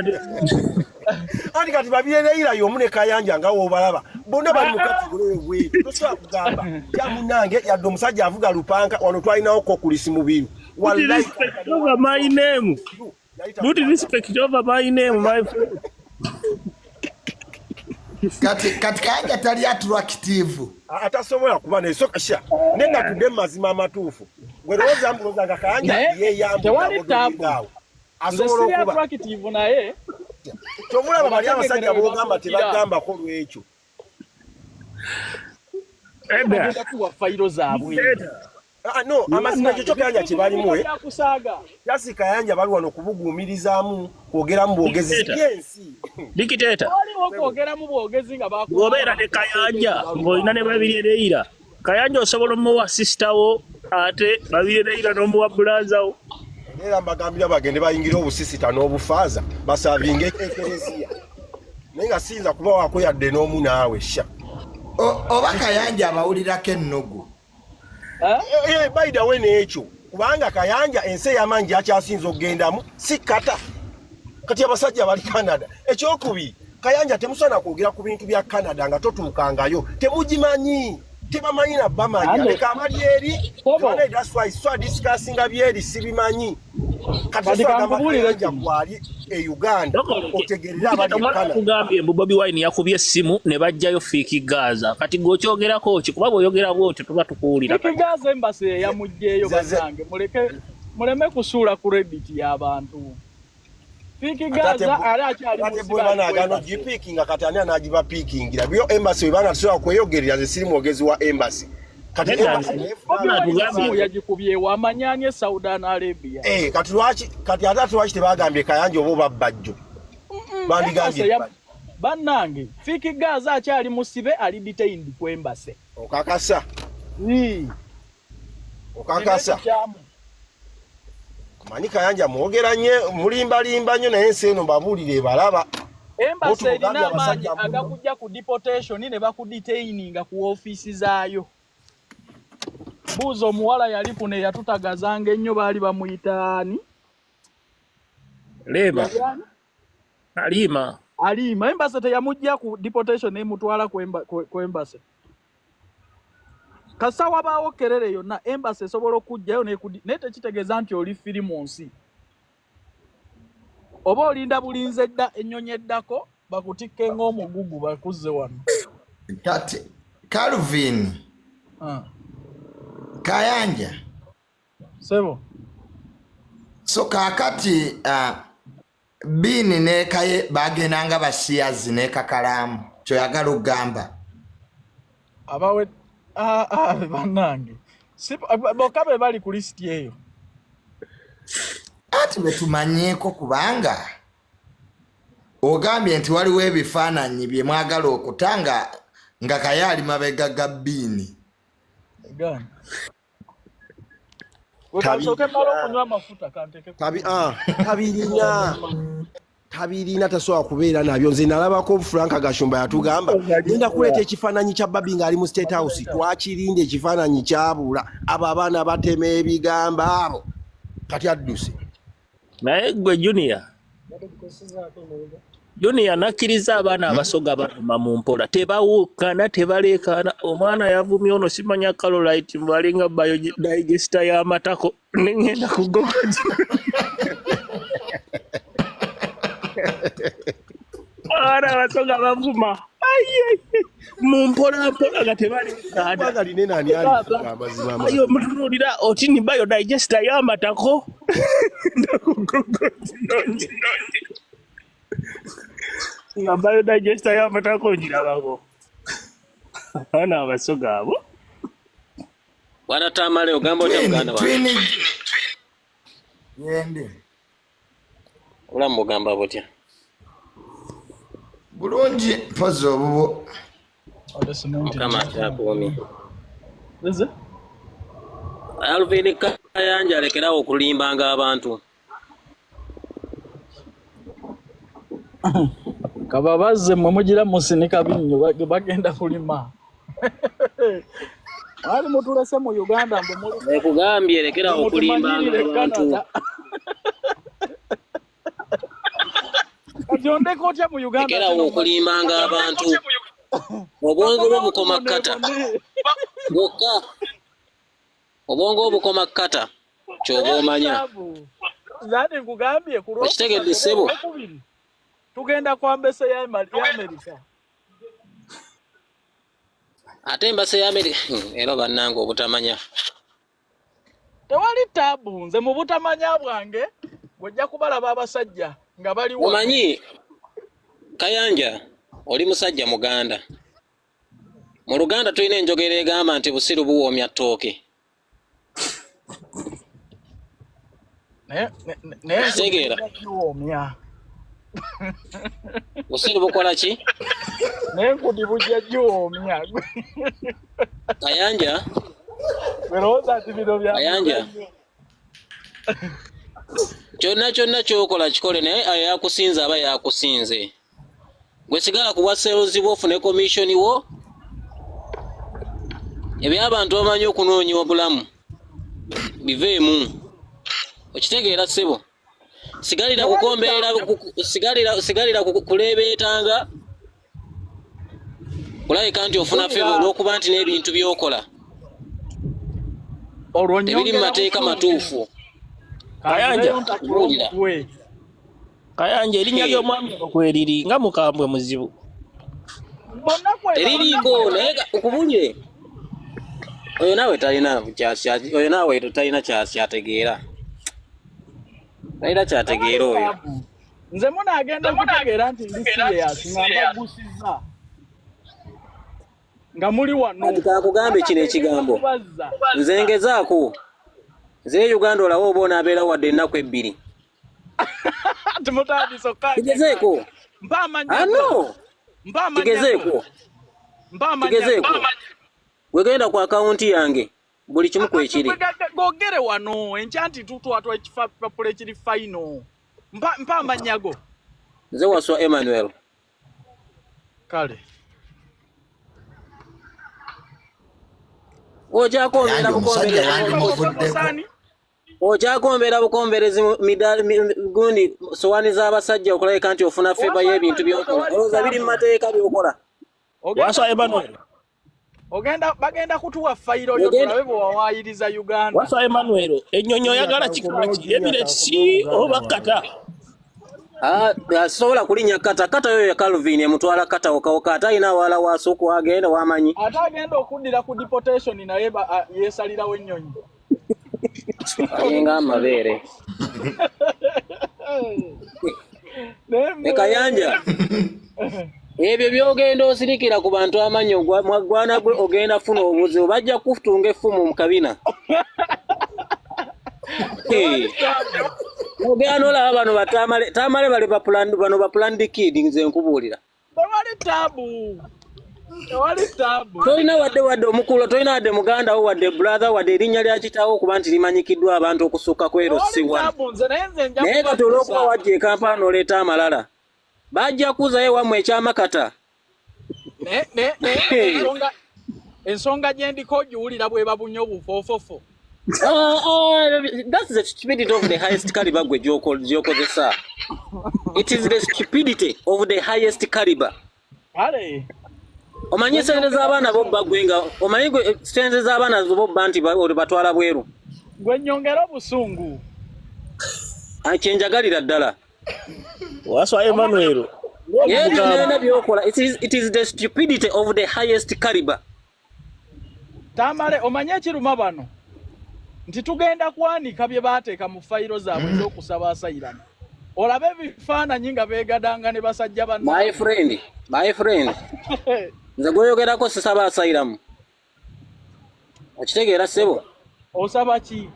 Anti kati Babirye Leila y'omu ne Kayanja nga w'obalaba bonna bali mu kategore bwetu, tosobola kugamba ya munnange yadde omusajja avuga lupanka wano twalinawo kokulisi mubiru wallahi over my name put respect over my name my friend. Kati kati Kayanja tali attractive atasobola kuba nesoka sha nenga tudde mazima amatuufu gwe lowooza mbuloza nga Kayanja yeyambula asobola okuba attractive naye kyovulaba bali abasajja b'ogamba tebagambako lwekyo bagenda kuwa fayiro zaabwe. No amazima ekyo kyo Kayanja kye balimu jasi Kayanja bali wano kubuguumirizaamu kwogeramu bwogezi byensi dikiteta waliwo kwogeramu bwogezi nga bw'obeera ne Kayanja ng'olina ne Babirye Leila Kayanja osobola omuwa sisita wo ate Babirye Leila n'omuwa bulaza wo. Era mbagambira bagende bayingire obusisita n'obufaaza basavinge ekereziya naye nga siyinza kubawaako yadde n'omu naawe sha oba Kayanja abawulirako ennugu by the way n'ekyo kubanga Kayanja ensi ey'amaanyi gyakyasinza okugendamu si kata kati abasajja bali Canada. Ekyokubiri Kayanja temusaana kwogera ku bintu bya Canada nga totuukangayo, temugimanyi, tebamanyi na bamanya, leka abali eri that's why so discussinga byeri sibimanyi. Kati Kayanja kwali e Uganda otegerera abali e Canada. Kugambye mbu Bobi Wine yakubye essimu ne bajjayo Fik Gaza, kati gwe okyogerako ki? Kuba bw'oyogera bw'otyo tuba tukuwulira. Fik Gaza embassy eyamugjeeyo bannange, muleke muleme kusuula credit y'abantu. Fik Gaza ali akyali musiba gipiikinga kati ani anaagibapiikingira byo embassy webanga tusobola kweyogerera nze siri mwogezi wa embassy. Kati yagikubye wamanyani e Saudi Arabia. Kati lwaki kati ate lwaki tebagambye Kayanja oba obabbajjo bandigambye bannange Fik Gaza akyali musibe ali detained ku embassy. Okakasa okakasa manyi Kayanja mwogera nnyo mulimbalimba nnyo naye ensi eno mbabuulire ebalaba. Embassy erina amaanyi agakujja ku deportation ne bakudetaininga ku ofiisi zaayo. Buuza omuwala yali kuno eyatutagazanga ennyo baali bamuyita ani? Lema. Alima. Alima. Embassy teyamujja ku deportation n'emutwala ku embassy. Kasita wabaawo kerere yonna embassy esobola okujjayo naye tekitegeeza nti oli firi mu nsi. Oba olinda bulinze edda ennyonyi eddako bakutikke ng'omugugu bakuzze wano. Kati Calvin Kayanja sebo so kaakati Biini ne Kaye bagendanga basiyazi ne Kakalaamu kyoyagala okugamba abawe bannange bokka be bali ku lisiti eyo ati betumanyiiko kubanga ogambye nti waliwo ebifaananyi bye mwagala okuta nga Kaye ali mabega ga Biini. Tabirina tasobola kubeera nabyo. Nze nalabako Frank Gashumba yatugamba ngenda kuleeta ekifaananyi kya Babi ng'ali mu State House, twakirinda ekifaananyi kyabula, abo abaana batema ebigambo abo kati adduse. Naye gwe Junior nakkiriza abaana abasoga bavuma mu mpola, tebawukana tebaleekaana. Omwana yavumye ono simanya Carolite mbalinga biodigester y'amatako nengenda kugoba. Abaana abasoga bavuma mu mpola mpola nga tebaleekaana. Ayo mutunuulira oti ni biodigester y'amatako. Nga biodigester y'amatako ngirabako. Abaana abasoga abo. Bwana Tamale ogamba otya muganda wange? Twini yendi Obulamu bugamba butya? Bulungi mpozi obubo. Mukama akyakuumye. Alvin Kayanja alekerawo okulimbanga abantu. Kababazze mmwe mugira musinika binnyo bagenda kulima. Mwali mutulese mu Uganda mbu muli Nkugambye lekerawo okulimbanga mutumanyirire abantu. Canada. Kati ondeka otya mu Uganda ate Lekerawo n'omanya okulimbanga abantu. Obwongo bwo bukoma kkata. Bwokka. Obwongo bwo bukoma kkata. Ky'oba omanya. Nze nkugambye ku Okitegedde lwokusatu ssebo? olwokubiri tugenda ku ambese ya Amerika. Ate embase ya Amerika era bannange obutamanya. Tewali taabu, nze mu butamanya bwange gw'ojja kubalaba abasajja nga bali wano. Omanyi Kayanja oli musajja Muganda. Mu Luganda tulina enjogera egamba nti busiru buwoomya ttooke. Naye naye Kitegeera. giwoomya. Busiru bukola ki? Naye enkudi bujja giwoomya. Kayanja, Gwe lowooza nti bino bya Kayanja. muzannyo. Kyonna kyonna ky'okola kikole naye ayo yakusinze aba yakusinze. Gwe sigala ku bwa sales bwo ofune commission wo. Eby'abantu bamanyi okunoonya obulamu biveemu. Okitegeera ssebo. Sigalira kukombeera sigalira sigalira kuleebeetanga kulabika nti ofuna feva olw'okuba nti n'ebintu by'okola Olwo tebiri mu nnyongera mateeka busungu. matuufu. Kayanja. Kanzireyo ntakule Kubuulira. omutwe. Kayanja erinnya Hey. ly'omwami ono kweriri nga mukambwe muzibu. Bonna kwe bali. Teririiko naye nkubulire oyo naawe talina oyo naawe talina kyategeera. Talina kyategeera Tewali oyo. taabu. Nze munaagenda okutegeera nti ndi serious nga mbagusizza nga muli wano. Kati kakugambe kino Ngenda ekigambo. kubazza. Nze ngezaako. Nze Uganda olabe oba onaabeerawo wadde ennaku ebbiri. Timutandise Kigezeeko. Mpa amannya Ah go. no. Mpa amannya go. Kigezeeko. Mpa amannya go. Kigezeeko. Wegenda ku akawunti yange buli kimu kwekiri. Gogere wano enkya nti tutwatwa ekipapula ekiri fayino. Mpa amannya go. Nze Waswa Emmanuel. Kale. Okyakombeera Kayanja omusajja bukomberezi. yandimuvuddeko. Osani? Okyakombeera bukomberezi gundi sowaani z'abasajja okulabika nti ofuna feva y'ebintu by'okola. Olowooza biri mu mateeka by'okola. Waswa Emmanuel. Ogenda bagenda kutuwa fayiro yo Ogenda tulabe bwe wawaayiriza Uganda. Waswa Emmanuel ennyonyi oyagala kika ki? Emirates oba Qatar? Ah, sisobola kulinnya kata. Kata yoyo ya Calvin emutwala kata wokawoka ate alina awalala w'asooka wagenda wamanyi. Ate agenda okuddira ku deportation naye yeesalirawo ennyonyi. Alinga amabeere. Naye E Kayanja, ebyo by'ogenda osirikira ku bantu amannyo gwana gwe ogenda funa obuzibu bajja kukutunga effumu mu kabina. Hey. Ogenda n'olaba bano batamale tamale bali bano ba planned kid nze nkubuulira. Tewali taabu. Tewali taabu. Tolina wadde wadde omukulu, tolina wadde muganda wo, wadde brother, wadde erinnya lya kitaawo okuba nti limanyikiddwa abantu okusukka ku ero Tewali si wano. taabu nze naye nze nja Naye kati olw'okuba kubatuusa. wajja e Kampala n'oleeta amalala, bajja kuzayo wammwe ekyamakata. Naye ensonga gye ndiko ogiwulira bweba bunyo obufoofofo. That's the stupidity of the highest caliber gwe gy'okozesa. It is the stupidity of the highest caliber. Kale. Omanyi sente z'abaana bobba gwe nga omanyi gwe sente z'abaana bobba nti batwala bweru. Gwe nnyongera obusungu. Ah, kye njagalira ddala. Waswa Emmanuel. Ye byonna by'okola it is the stupidity of the highest caliber. Tamale omanye ekiruma bano nti tugenda kwanika bye baateeka mu fayiro zaabwe ez'okusaba asayiramu. Olabe ebifaananyi nga beegadanga ne basajja My bannaabwe. friend, my friend. Nze gweyogerako sisaba asylum. Okitegeera ssebo? Osaba ki?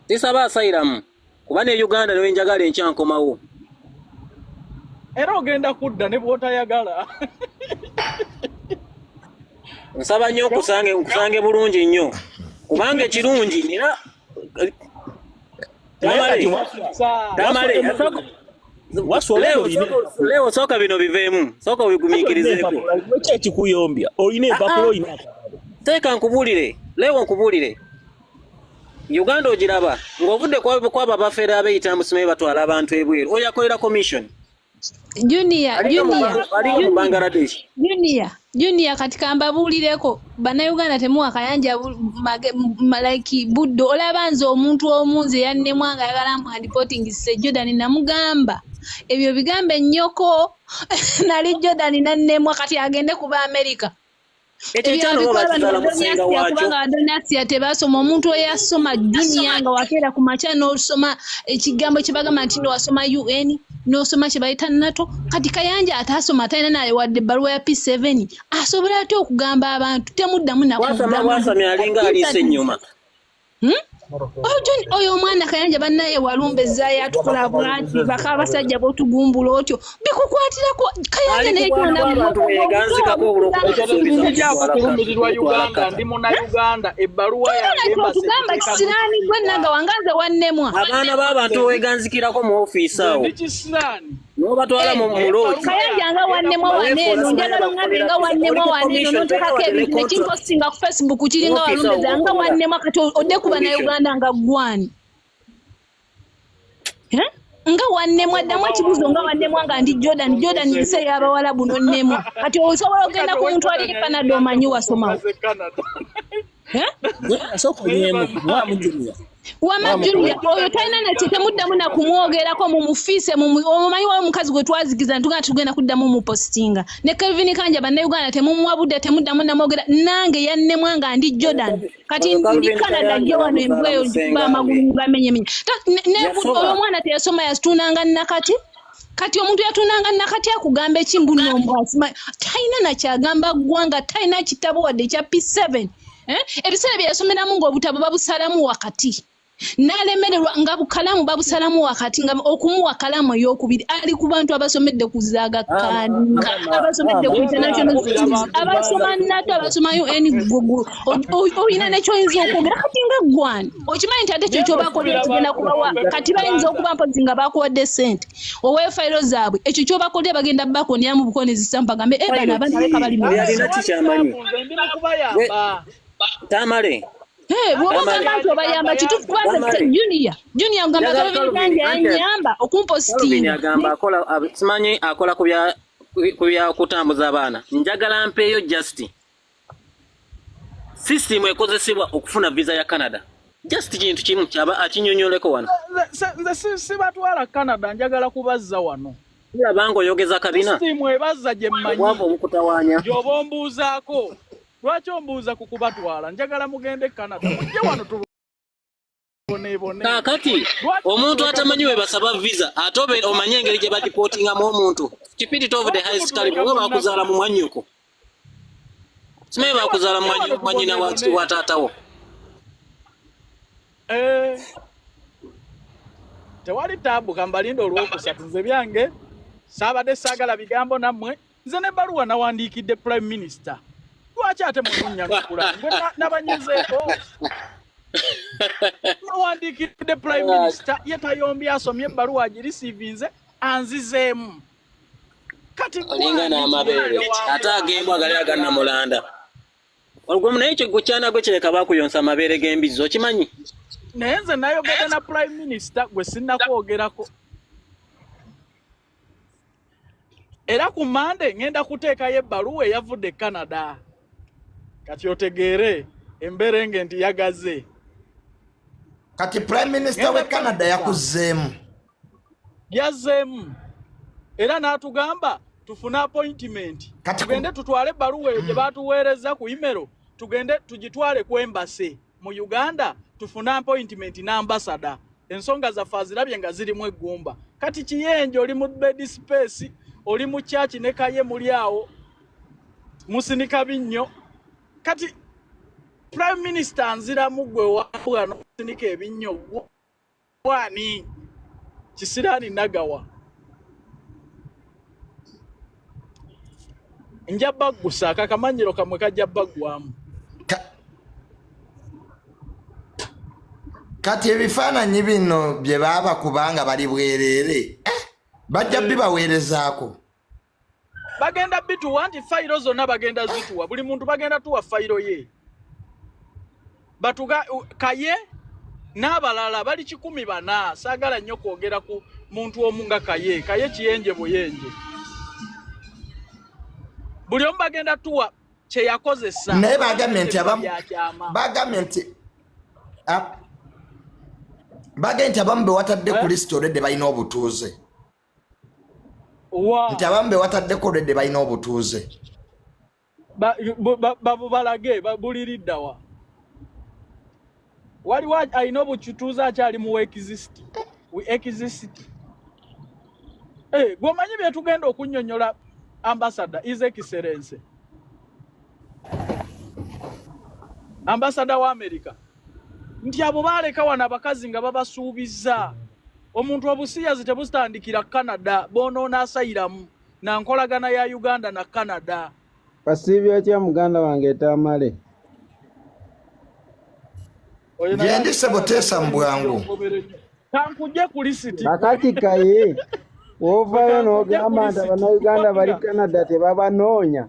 Sisaba asylum kuba ne Uganda ne wenjagala enkya nkomawo. Era ogenda kudda ne bw'otayagala. Nsaba nnyo nkusange nkusange bulungi nnyo kubanga ekirungi nina Naye Tamale kati Waswa, Tamale Waswa Leo olina Leo sooka bino biveemu sooka olina obigumiikirizeeko. empapula, lwaki ekikuyombya? Olina empapula, olina akatabo. Teeka nkubuulire Leo nkubuulire Uganda ogiraba ng'ovudde kwabo abafeera abeeyita musimaye batwala abantu ebweru oyo akolera commission Junior, alinga mu Junior, alinga mu Junior, Bangladesh. Junior, Junior, kati kambabuulireko bannayuganda temuwa Kayanja like budde. Olaba nze omuntu omu nze yannemwa nga ayagala mbu andipotingise Jordan, namugamba ebyo bigambe nnyoko nali Jordan nannemwa, kati agende kuba America. Ekyo Ebyo ekyana oba abikola bano bakizaala musenga Badonasia, waakyo. kubanga Badonasia tebasoma. Omuntu eyasoma Junior nga wakeera ku makya n'osoma ekigambo kye bagamba nti no wasoma UN n'osoma kye bayita NATO, kati Kayanja ataasoma talina naye wadde ebbaluwa ya P7 asobola atya okugamba abantu temuddamu Bwasama nakuddamu bwasami alinga aliisa ennyuma. Oyo John, oyo omwana Kayanja bannaye walumbe ezzaayo atukola bwati baka abasajja b'otugumbula otyo bikukwatirako Kayanja Ali naye ku bwana kyona bw'abantu weyeganzikako olw'okusuubiza Sijja okutwala kulumirirwa okutwala Uganda, Qatar. ndi munnayuganda, ebbaluwa tolina yange embassy kyotugamba egiteekamu kisiraani gwe nagga wange nze wannemwa. Abaana b'abantu weganzikirako mu ofiisi Nze awo ndi kisiraani. n'obatwala mu Naye loogi ebbaluwa Kayanja yange nga egenda wannemwa kuba wano eno nga weefuula njagala simanya ongambe bakukolera nga visa oli wannemwa ku wano eno commission tolina n'oteekako wadde ne ebintu contract nekimpostinga ku Facebook mu kiringa ofiisi awo walumbeza nga wokolera wannemwa, kati odde oli ku commission. bannayuganda nga gwani. Eh? Nga wannemwa, ddamu ekibuuzo nga wannemwa nga ndi Jordan, Jordan nsi ey'abawalabu n'onnemwa, kati osobola ogenda Kati ku owe muntu ali Jordan e Canada ayingira omanyi atya ku nsonga wasomawo? z'e Canada? Eh? Gwe asooka Naye onywemu, mwamu bannange. Junior. Wama Mwamu Junior Owe oyo Jordan talina ayingira nakye atya temuddamu ku na nsonga z'e Canada? kumwogerako mumufiise omumanyi wa omukazi gwe twazigiza ntugenda tugenda kuddamu mupostinga ne Kelvin Kanja bannayuganda temumuwa budde temuddamu namwogera nange yannemwa nga ndi Jordan kati Oyo ndi Calvin Canada Kayanja jje wano embwa bamuzaala eyo ngikuba musenga amagulu we. ngamenyemenye Yasoba. oyo omwana teyasoma yatuunanga nakati kati omuntu yatuunanga nakati akugamba ekimbu nombwasima talina nakyagamba ggwanga talina kitabo wadde ekya P7. Eh? Ebiseera bye yasomeramu ng'obutabo babusalamu wakati n'alemererwa nga bukalamu babusalamu wakati nga okumuwa kalamu ey'okubiri ali ku bantu abasomedde ku zaagakkaani abasomedde ku Naye international bakubira schools abantu abasoma Uganda NATO abasoma UN Google olina nekyoyinza okwogera kati nga ggwani okimanyi nti ate ekyo naye kyobakolera bakubira kigenda abantu kubawa baffe mu kati bayinza Uganda. okuba mpozi nga bakuwadde sente oweeyo fayiro zaabwe ekyo kyobakolera bagenda bakonderamu bukonezi sampa gambe e bano Fayiro abaana beka bali ki? mu Oyo nsi alina Tewali kikyamanyi. taabu, nze ndi mu Gwe kubayamba. Tamale bw'oba Tamale ogamba nti obayamba kituufu kubanga Tamale Junior Junior ngamba njagala Calvin Calvin Kayanja anti yanyamba Calvin okumpostinga agamba akola simanyi akola ku bya ku bya kutambuza abaana. Njagala mpeeyo just system ekozesebwa okufuna visa ya Canada. Just kintu kimu kyaba akinyonyoleko wano. Nze sibatwala Canada, njagala kubazza wano. Tulaba ng'oyogeza kabina Sisitimu ebazza gye obwavu mmanyi obukutawaanya. gy'oba ombuuzaako. Lwaki ombuuza ku kubatwala? Njagala mugende e Canada, mujje wano tuboneebone. Kaakati Lwaki omuntu mutuleka atamanyi we munnaku? basaba visa ate omanye engeri gye badipootingamu omuntu. Stupidity of the Lwaki highest caliber mutuleka oba munnaku? bakuzaala mu mwannyoko. Simanyi Mujje wano, bakuzaala mujje wano mwannyina wa tuboneebone. wa taatawo. Eh, tewali taabu kambalinde olwokusatu nze byange saabadde saagala bigambo nammwe nze n'ebbaluwa nawandiikidde prime minister lwaki ate mununyanukula ngwe nabanyizeeko nawandiikidde prime minister ye tayombye asomye ebbaluwa agirisiivinze anzizeemu kati Olinga gwani n'amabeere kiyende ate wambwa ag'embwa gali anunyanukula agannamulanda. Olwo naye ekyo gwe kyana gwe kireka bakuyonsa amabeere g'embizzi okimanyi? Naye nze nayogedde na prime minister gwe sinnakwogerako era ku Mande ŋŋenda kuteekayo ebbaluwa eyavudde e Canada kati otegeere emberenge nti yagaze. Kati prime minister Ŋŋenda we Canada bakuza yakuzzeemu? Yazzeemu era n'atugamba tufune appointment Kati tugende tutwale ebbaluwa eyo gye batuweereza ku email tugende tugitwale ku embassy mu Uganda tufune appointment n'ambasada ensonga zaffe azirabye nga zirimu eggumba. Kati kiyenje oli mu bed space oli mu church ne kaye muli awo. Musinika binnyo. Kati Prime Minister nziramu gwe wabwa n'osinika ebinnyo gwani kisiraani nagawa. Nja baggusa akakamanyiro kamwe kajja baggwamu. Kati ebifaananyi bino bye baaba kubanga bali bwereere bajja bibaweerezaako. Bagenda bituwa nti fayiro zonna bagenda zituwa, buli muntu bagenda tuwa fayiro ye. Batuga Kaye n'abalala bali 400. Saagala nnyo kwogera ku muntu omu nga Kaye. Kaye kiyenje buyenje. Buli omu bagenda tuwa kye yakozesa. Naye bagambye nti abamu bagambye nti abamu be watadde ku list already balina obutuuze. Nti abamu be wataddeko already balina obutuuze. Babubalage buliriddawa. Waliwo alina obutuuze akyali mu exist. We exist. Gwomanyi bye tugenda okunnyonnyola ambassador His Excellency. Ambassador wa America. Nti abo baaleka wano abakazi nga babasuubiza. Omuntu obusiyazi tebutandikira Canada, boonoona asayiramu na nkolagana ya Uganda na Canada. Kasiibye otya muganda wange Tamale? Gyendi ssebo teesa mu bwangu. Kankujje ku lisiti. Kakati Kaye, w'ovaayo n'ogamba nti Abannayuganda bali Canada tebabanoonya.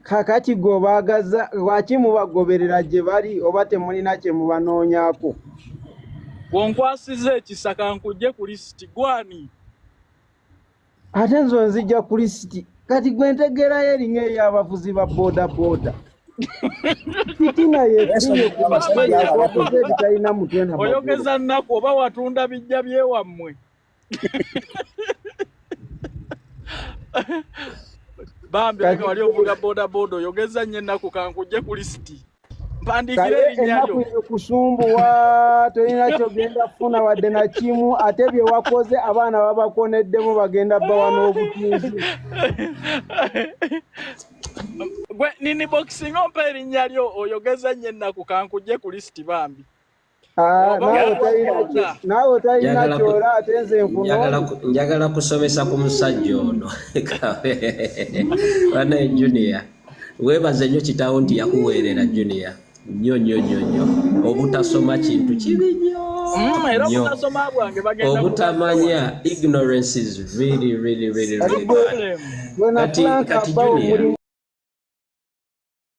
Kakati gwe obaagaza lwaki mubagoberera gye bali oba temulina kye mubanoonyaako? Bw'onkwasizza ekisa kankujje ku lisiti gwani? Ate nze nzijja ku lisiti. Kati gwe ntegeerayo erinnya ey'abavuzi ba boda boda. Fitina yeefunye ku mutwe yakoze ebitalina mutwe na magulu. Oyogeza nnaku oba watunda bijja byewammwe. Bambi leka wali ovuga boda boda oyogeza nnyo ennaku kankujje ku lisiti. Mpandiikire erinnya lyo. Ennaku ekusumbuwa tolina ky'ogenda kufuna wadde na kimu ate bye wakoze abaana babakoneddemu bagenda bawa n'obutuuze. Gwe nini boxing ompa erinnya lyo oyogeza nnyo ennaku kankujje ku lisiti bambi. Naawe talina ky'ola ate nze nkunoonya. Njagala kusomesa ku musajja ono. Banaye Junior, weebaze nnyo kitaawo nti yakuweerera Junior. Nnyo nnyo nnyo nnyo. Obutasoma kintu kibi nnyo. Era obutasoma bwange bagenda obutamanya, ignorance is really really really really bad.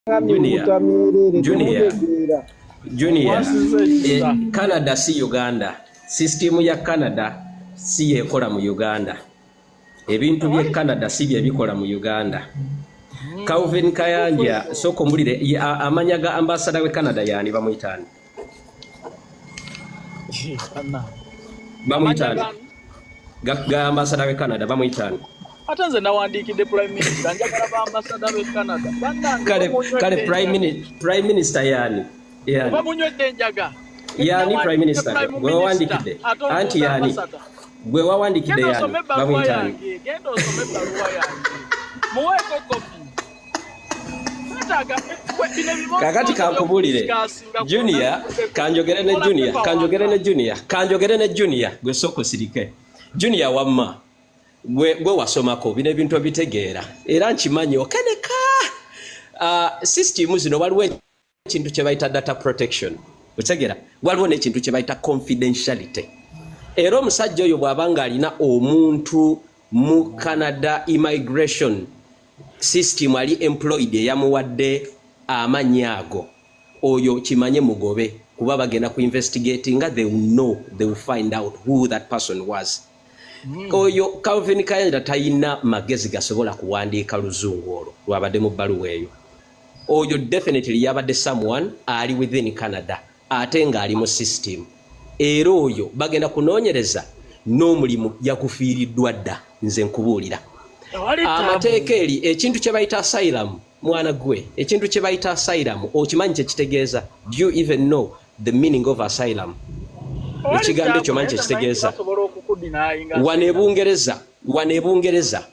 Kati Junior, Junior, Junior, Canada si Uganda. System ya Canada si yekola mu Uganda. Ebintu bye Canada si bye bikola mu Uganda. Calvin Kayanja soko mbulire amanya ga ambassador we Canada yani bamuyitani? Bamuyitani? Ga ambassador we Canada bamuyitani? Ate nze nawandiikidde Prime Minister njagala ba ambassador we Canada. Kale Prime Minister yani. Oba munywedde enjaga. Yani Prime Minister gwe wawandiikidde. Anti yani gwe wawandiikidde yani bamuyitani? Genda osome ebbaluwa yange. Muweeko kopi. Kakati kankubulire Junior, kanjogere ne Junior, kanjogere ne Junior, kanjogere ne Junior gwe soko sirike. Junior wamma gwe wasomako bino ebintu obitegeera era nkimanyi okeneka. System zino waliwo ekintu kye bayita data protection, otegeera, waliwo n'ekintu kye bayita confidentiality. Era omusajja oyo bw'aba ng'alina omuntu mu Canada immigration system ali employed eyamuwadde amannya ago, oyo kimanye mugobe kuba bagenda ku investigatinga, they will know, they will find out who that person was. Oyo Calvin Kayanja talina magezi gasobola kuwandiika luzungu olwo lwabadde mu bbaluwa eyo. Oyo definitely yabadde someone ali within Canada ate ng'ali mu system. Era oyo bagenda kunoonyereza n'omulimu yakufiiriddwa dda, nze nkubuulira. Amateeka eri ekintu kye bayita asylum, mwana gwe, ekintu kye bayita asylum okimanyi kye kitegeeza? Do you even know the meaning of asylum? Ekigambo ekyo omanyi kye kitegeeza? Wano e Bungereza, wano e Bungereza,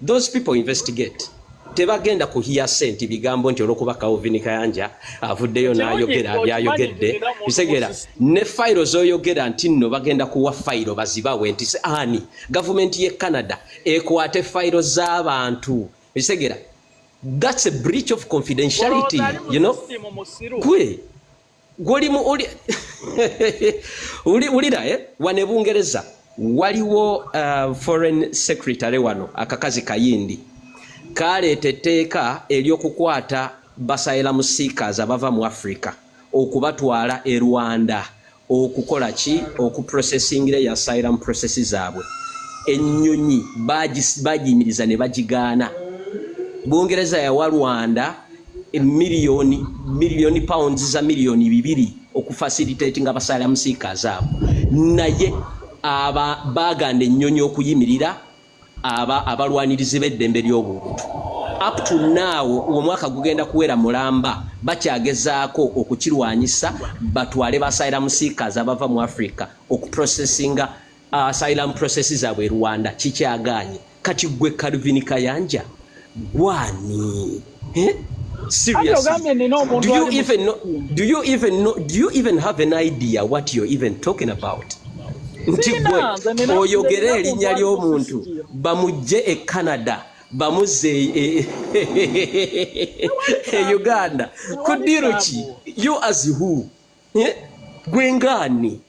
those people investigate. Tebagenda kuhiya senti bigambo nti olwokuba Calvin Kayanja avuddeyo Kirungi n'ayogera okimanyi nti byayogedde. nina omuntu mu Bisegeera system. ne fayiro z'oyogera nti nno bagenda kuwa fayiro bazibawe nti ani gavumenti y'e Canada ekwate fayiro z'abantu. Bisegeera, that's a breach of confidentiality. Olowooza ali mu You know, system musiru? Gwe gwoli mu oli wulira, eh? Wano e Bungereza waliwo foreign secretary wano, akakazi kayindi kaleeta etteeka ery'okukwata ba asylum seekers abava mu Africa okubatwala e Rwanda okukola ki, okuprocessingira eyo asylum process zaabwe. Ennyonyi bagiyimiriza ne bagigaana. Bungereza yawa Rwanda miliyoni miliyoni pounds za 2 miliyoni okufacilitatinga aba asylum seekers abo, naye aba baganda ennyonyi okuyimirira aba abalwanirizi b'eddembe ly'obuntu. Up to now, omwaka gugenda kuwera mulamba, bakyagezaako okukirwanyisa batwale ba asylum seekers abava mu Africa okuprocessinga asylum process zaabwe e Rwanda. Kikyagaanye. Kati gwe Calvin Kayanja gwani, eh? Anti Seriously, ogambye nina omuntu do you ali mu even know, system. do you even know, do you even have an idea what you're even talking about? Nti Sirina, gwe nze nina oyogere nze nina erinnya muntu ali mu ly'omuntu, system. bamugje e Canada, bamuzze e Tewali Uganda ku tewali ddiru ki? taabu. You as who? Eh? Gwe ngaani?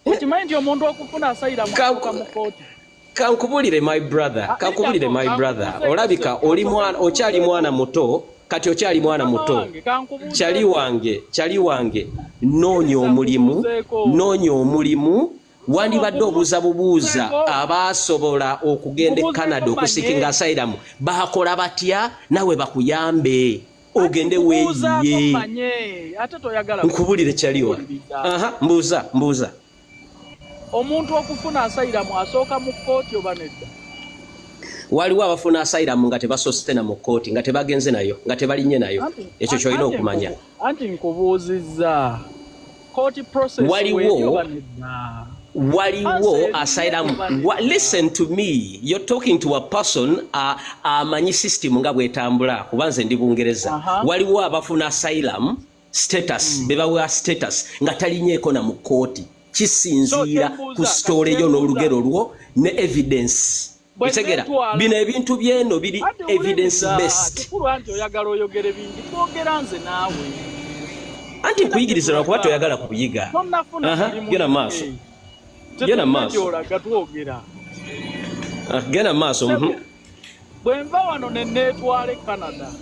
Okimanyi nti omuntu okufuna asylum asooka mu kooti? Kankubulire, my brother. Ah, Kankubulire, lindako, my brother. kankubuuzeeko Olabika oli mwana, okyali mwana muto. Kati okyali mwana Mukama muto. wange, kankubuuzeeko. Kyali wange, kyali wange, noonya Kkiriza omulimu. nkubuuzeeko. Noonya omulimu. Wandibadde obuuza bubuuza Nkubuuzeeko. abasobola okugenda e Nkubuuzeeko Canada manye. okuseekinga asylum bakola batya, nawe bakuyambe Anti ogende nkubuuzaako weeyiye. manye, ate toyagala Nkubulire, kyaliwa. kuwuliriza. Aha, mbuuza, mbuuza. Omuntu okufuna asylum asooka mu kkooti oba nedda? Waliwo abafuna asylum nga tebasoose na mu kkooti, nga tebagenze nayo, nga tebalinnye nayo. Anti Ekyo kyolina anti okumanya. Anti nkubuuzizza, court process weeri Waliwo oba nedda? Waliwo Answer eriyo asylum oba nedda? Listen to me, you're talking to a person amanyi system nga bwetambula, kuba nze ndi Bungereza. Waliwo abafuna asylum status, bebawa status nga talinyeeko na mu kkooti. So Kisinziira ku kyembuuza, kati story yo kyembuuza, n'olugero lwo ne evidence. Bwe Otegeera? neetwala Bino ebintu byeno biri anti evidence wuliriza, based. Kikulu anti oyagala oyogere bingi, twogera nze naawe. Anti Tulina nkuyigiriza lwakuba gyetulaga. toyagala kuyiga. Tonnafuna Aha, mulimu. genda maaso. Naye Genda tetulina maaso. gy'olaga, twogera. Ah, genda maaso. Sebo, bwe nva wano ne neetwala e Canada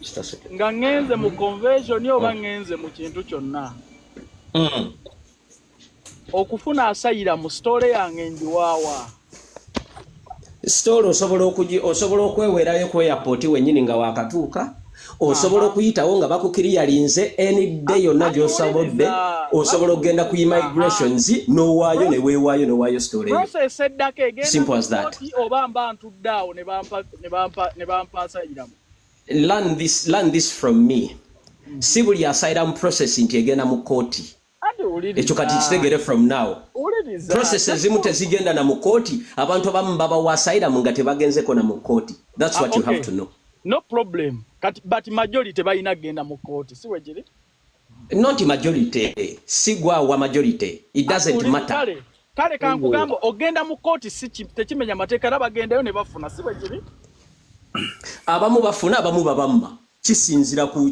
Just a second. nga ŋŋenze mu convention oba ŋŋenze mu kintu kyonna, okufuna asylum, story yange ngiwaawa? Story osobola okwewerayo ku airport wennyini nga wakatuuka. Osobola okuyitawo nga bakukiriyalinze any day yonna Anti gy'osobodde. wuliriza, Osobola okugenda ku immigrations n'owaayo ne weewaayo n'owaayo story eyo. Process eddako egenda Simple mu as that. kooti oba mba ntudde awo ne bampa asylum? Learn this from me, si buli asylum process nti egenda mu kooti. Anti Ekyo kati wuliriza, kitegere from now. wuliriza. Process ezimu tezigenda na mu kooti. Abantu abamu babawa asylum nga tebagenzeko na mu kooti. That's what you have to know. No problem. Kati but majority balina kugenda mu kooti, si wegiri? Not majority, si gwawa majority, it doesn't matter. Kale kankugamba, ogenda mu kooti si tekimenya mateeka, era bagendayo ne bafuna, si bwekiri? Abamu bafuna, abamu babamma. Kisinziira ku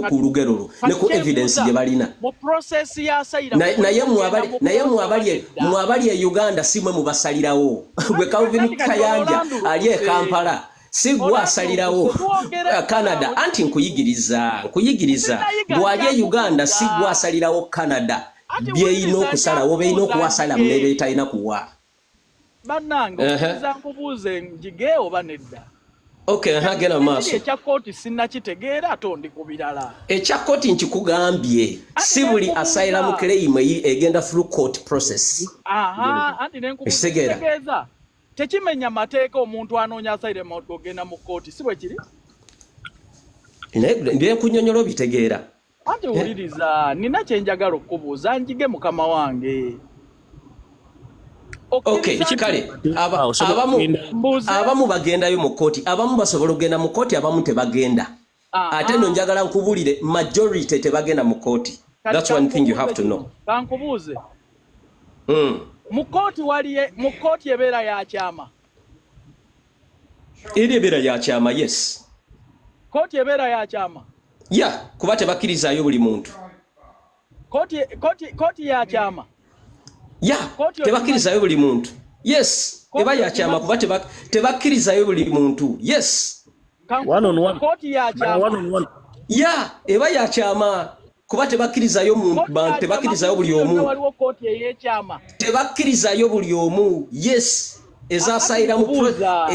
ku lugero lwo ne Kati ku evidence kyembuuza, gye balina. Mu process ya asylum Naye ogenda mu naye kooti oba nedda? mwabali e Uganda, si mwe mubasalirawo. Gwe Calvin Anti kati Kayanja ali e olandulukuse. Kampala, si gwe asalirawo. Twogere Canada. naawe. Anti nkuyigiriza, nkuyigiriza. Sinayiga, Gwali e Uganda, si nkyakubuuza. gwe asalirawo Canada Anti byerina wuliriza, okusalawo, berina nkyakubuuza okuwa asylum njige. nebetalina kuwa. Bannange, okkiriza nkubuuze njige oba nedda? Okay, aha, genda mu Ekiri maaso. ekya kooti sinnakitegeera, ate ondi ku birala. Ekya kooti nkikugambye, Anti si buli nenkubuuza. asylum claim egenda through court process. Aha, anti nenkubuuza, Ekitegeera? kitegeeza tekimenya mateeka omuntu anoonya asylum ogenda mu kooti, si bwe kiri? Naye byenkunyonyola obitegeera? Anti wuliriza, nina kye njagala okukubuuza njige, mukama wange. Okay, Okkiriza nti kale Awo, osobola abamu okugenda. Mbuuze. Abamu bagendayo mu kooti, abamu basobola okugenda mu kooti, abamu tebagenda. Ate no njagala nkubulire, majority tebagenda mu kooti. Kati That's one thing you have to kankubuuze know. kino, kankubuuze. Mu kooti waliye, mu kooti ebeera ya kyama? Eri ebeera ya kyama, yes. Kooti ebeera ya kyama? Ya, kuba tebakkirizaayo buli muntu. Kooti ya kyama? Ya. Kooti Tebakkirizaayo buli muntu, yes. Kooti Eba ya kyama kuba tebakkirizayo buli muntu, yes. One on one. Kooti ya kyama? One on one. Ya, eba ya kyama kuba tebakkirizayo muntu. Kooti ya Bantu kyama tebakkirizayo buli mu nsi yonna? omu. Waliwo kooti ey'ekyama? Tebakkirizayo buli omu, yes. Eza asylum Nkubuuza.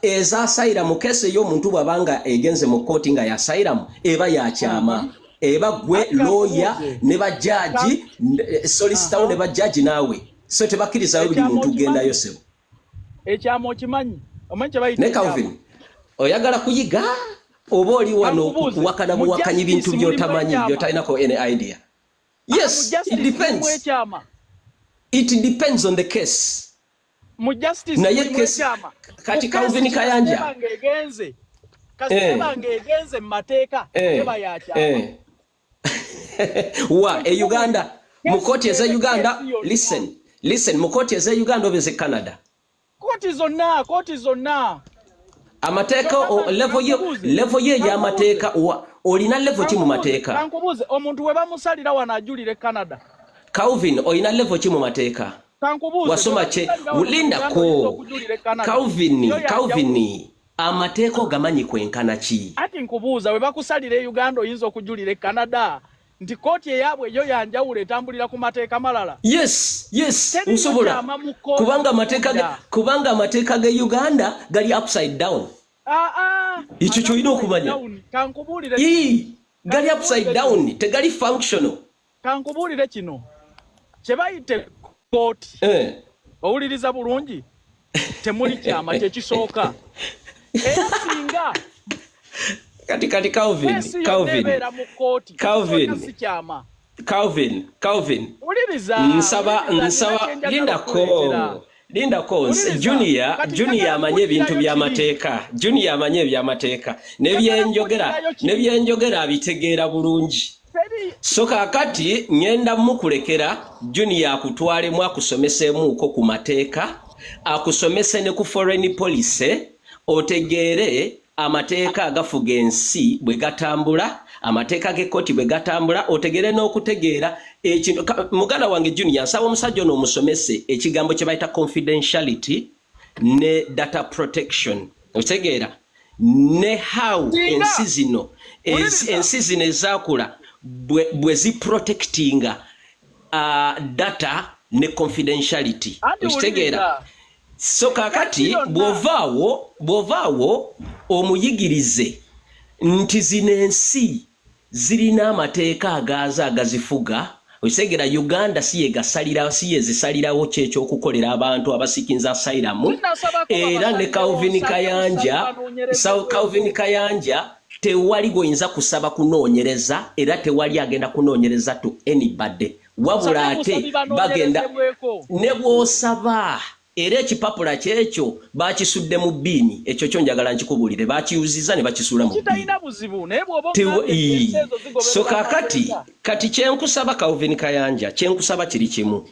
Eza asylum case ey'omuntu bw'abanga egenze mu kooti nga ya asylum, eba ya kyama, eba gwe Ati lawyer kankubuuze. ne bajaji, solicitor ne bajaji naawe, so tebakkirizayo buli Ekyama muntu okimanyi? gendayo, sebo. Ekyama okimanyi? Omanyi kye bayita Ne ekyama? Calvin, oyagala kuyiga oba oli wano Kankubuuze, kuwakana mu buwakanyi bintu justice mulimu by'otamanyi, ekyama? by'otalinako any idea? Mu Yes, it justice mulimu depends. ekyama? It depends on the case. Mu justice Naye mulimu ekyama? Kati Mu Calvin case Kayanja. kasiteba ng'egenze, kasiteba ng'egenze mu mateeka, eba ya kyama. Wa e Uganda, mu kooti eze Uganda? Case yonna. Listen, listen, mu kooti eze Uganda oba eze Canada? Kooti zonna, kooti zonna. Amateeka level yo, Kankubuuze. level yo ey'amateeka, olina level ki mu mateeka? Kankubuuze, omuntu we bamusalira wano ajulira e Canada. Calvin, olina level ki mu mateeka? Kankubuuze, Wasoma bwe kye? bamusalira wano mu Uganda, Lindako. oyinza okujulira e Canada. Calvin, Yo ya Calvin, amateeka ogamanyi kwenkana ki? Ati nkubuuza, bwe bakusalira e Uganda oyinza okujulira e Canada, nti kooti eyaabwe yo yanjawulo, etambulira ku mateeka malala? Yes. Teriyo Nsobola. kyama mu kooti Kubanga amateeka ge, Uganda. kubanga amateeka ge Uganda gali upside down. Ah, ah, Ekyo ky'olina okumanya. down. Kankubuulire. Ii, gali upside down, tegali functional. Kankubuulire kino kye bayita kooti. Owuliriza bulungi, temuli kyama, kyekisooka, era singa Kati Calvin, case yonna Calvin, ebeera mu kooti, Calvin. ekisooka si kyama. Calvin, Calvin. Wuliriza. Nsaba, Wuliriza, nsaba, nina kye njagala lindako. okukuleetera. Lindako, Wuliriza. Junior, Kati Junior njagala amanyi ebintu kukugirayo. by'amateeka. Junior amanyi eby'amateeka. Ne byenjogera, Kukugirayo kiri. ne byenjogera abitegeera bulungi. Teri. So kaakati ŋŋenda mukulekera Junior akutwalemu, akusomeseemuuko ku mateeka, akusomese ne ku foreign policy, otegeere amateeka agafuga ensi bwe gatambula, amateeka g'ekkooti bwe gatambula, otegeere n'okutegeera ekintu. Muganda wange Junior, nsaba omusajja ono omusomese ekigambo kye bayita confidentiality ne data protection, okitegeera, ne how ensi zino ensi zino ezaakula bwe ziprotectinga data ne confidentiality, Anti okitegeera. wuliriza. So kakati Ensi yonna. bw'ovaawo omuyigirize nti zino ensi zirina amateeka agaazo agazifuga, okitegeera. Uganda si yegasalira, si yezisalirawo kyekyokukolera abantu abaseekinga asylum. Tunnasabako Era ne babasalirewo, Calvin nsabye Kayanja, busabi banoonyerezebweko. Calvin Kayanja, tewali gwoyinza kusaba kunoonyereza, era tewali agenda kunoonyereza to anybody, wabula Nsabye ate busabi bagenda banoonyerezebweko. Ne bw'osaba, era ekipapula kyekyo bakisudde mu bbiini. Ekyo kyo njagala nkikubuulire, bakiyuziza ne bakisuula mu bbiini. Kitalina buzibu, naye bw'oba Tewa- ogambye nti ensi ezo zigoberera So kakati, amateeka. kati kyenkusaba, Calvin Kayanja, kyenkusaba kiri kimu: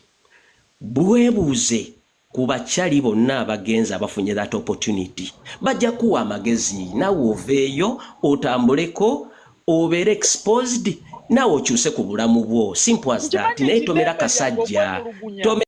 bwebuuze ku bakyali bonna abagenzi abafunye that opportunity, bajja kuwa amagezi, naawe oveeyo otambuleko, obeere exposed, naawe okyuse ku bulamu bwo. Simple as that. Nkimanyi Naye nti tomera ddembe lyange kasajja. okwemulugunya. Tomera.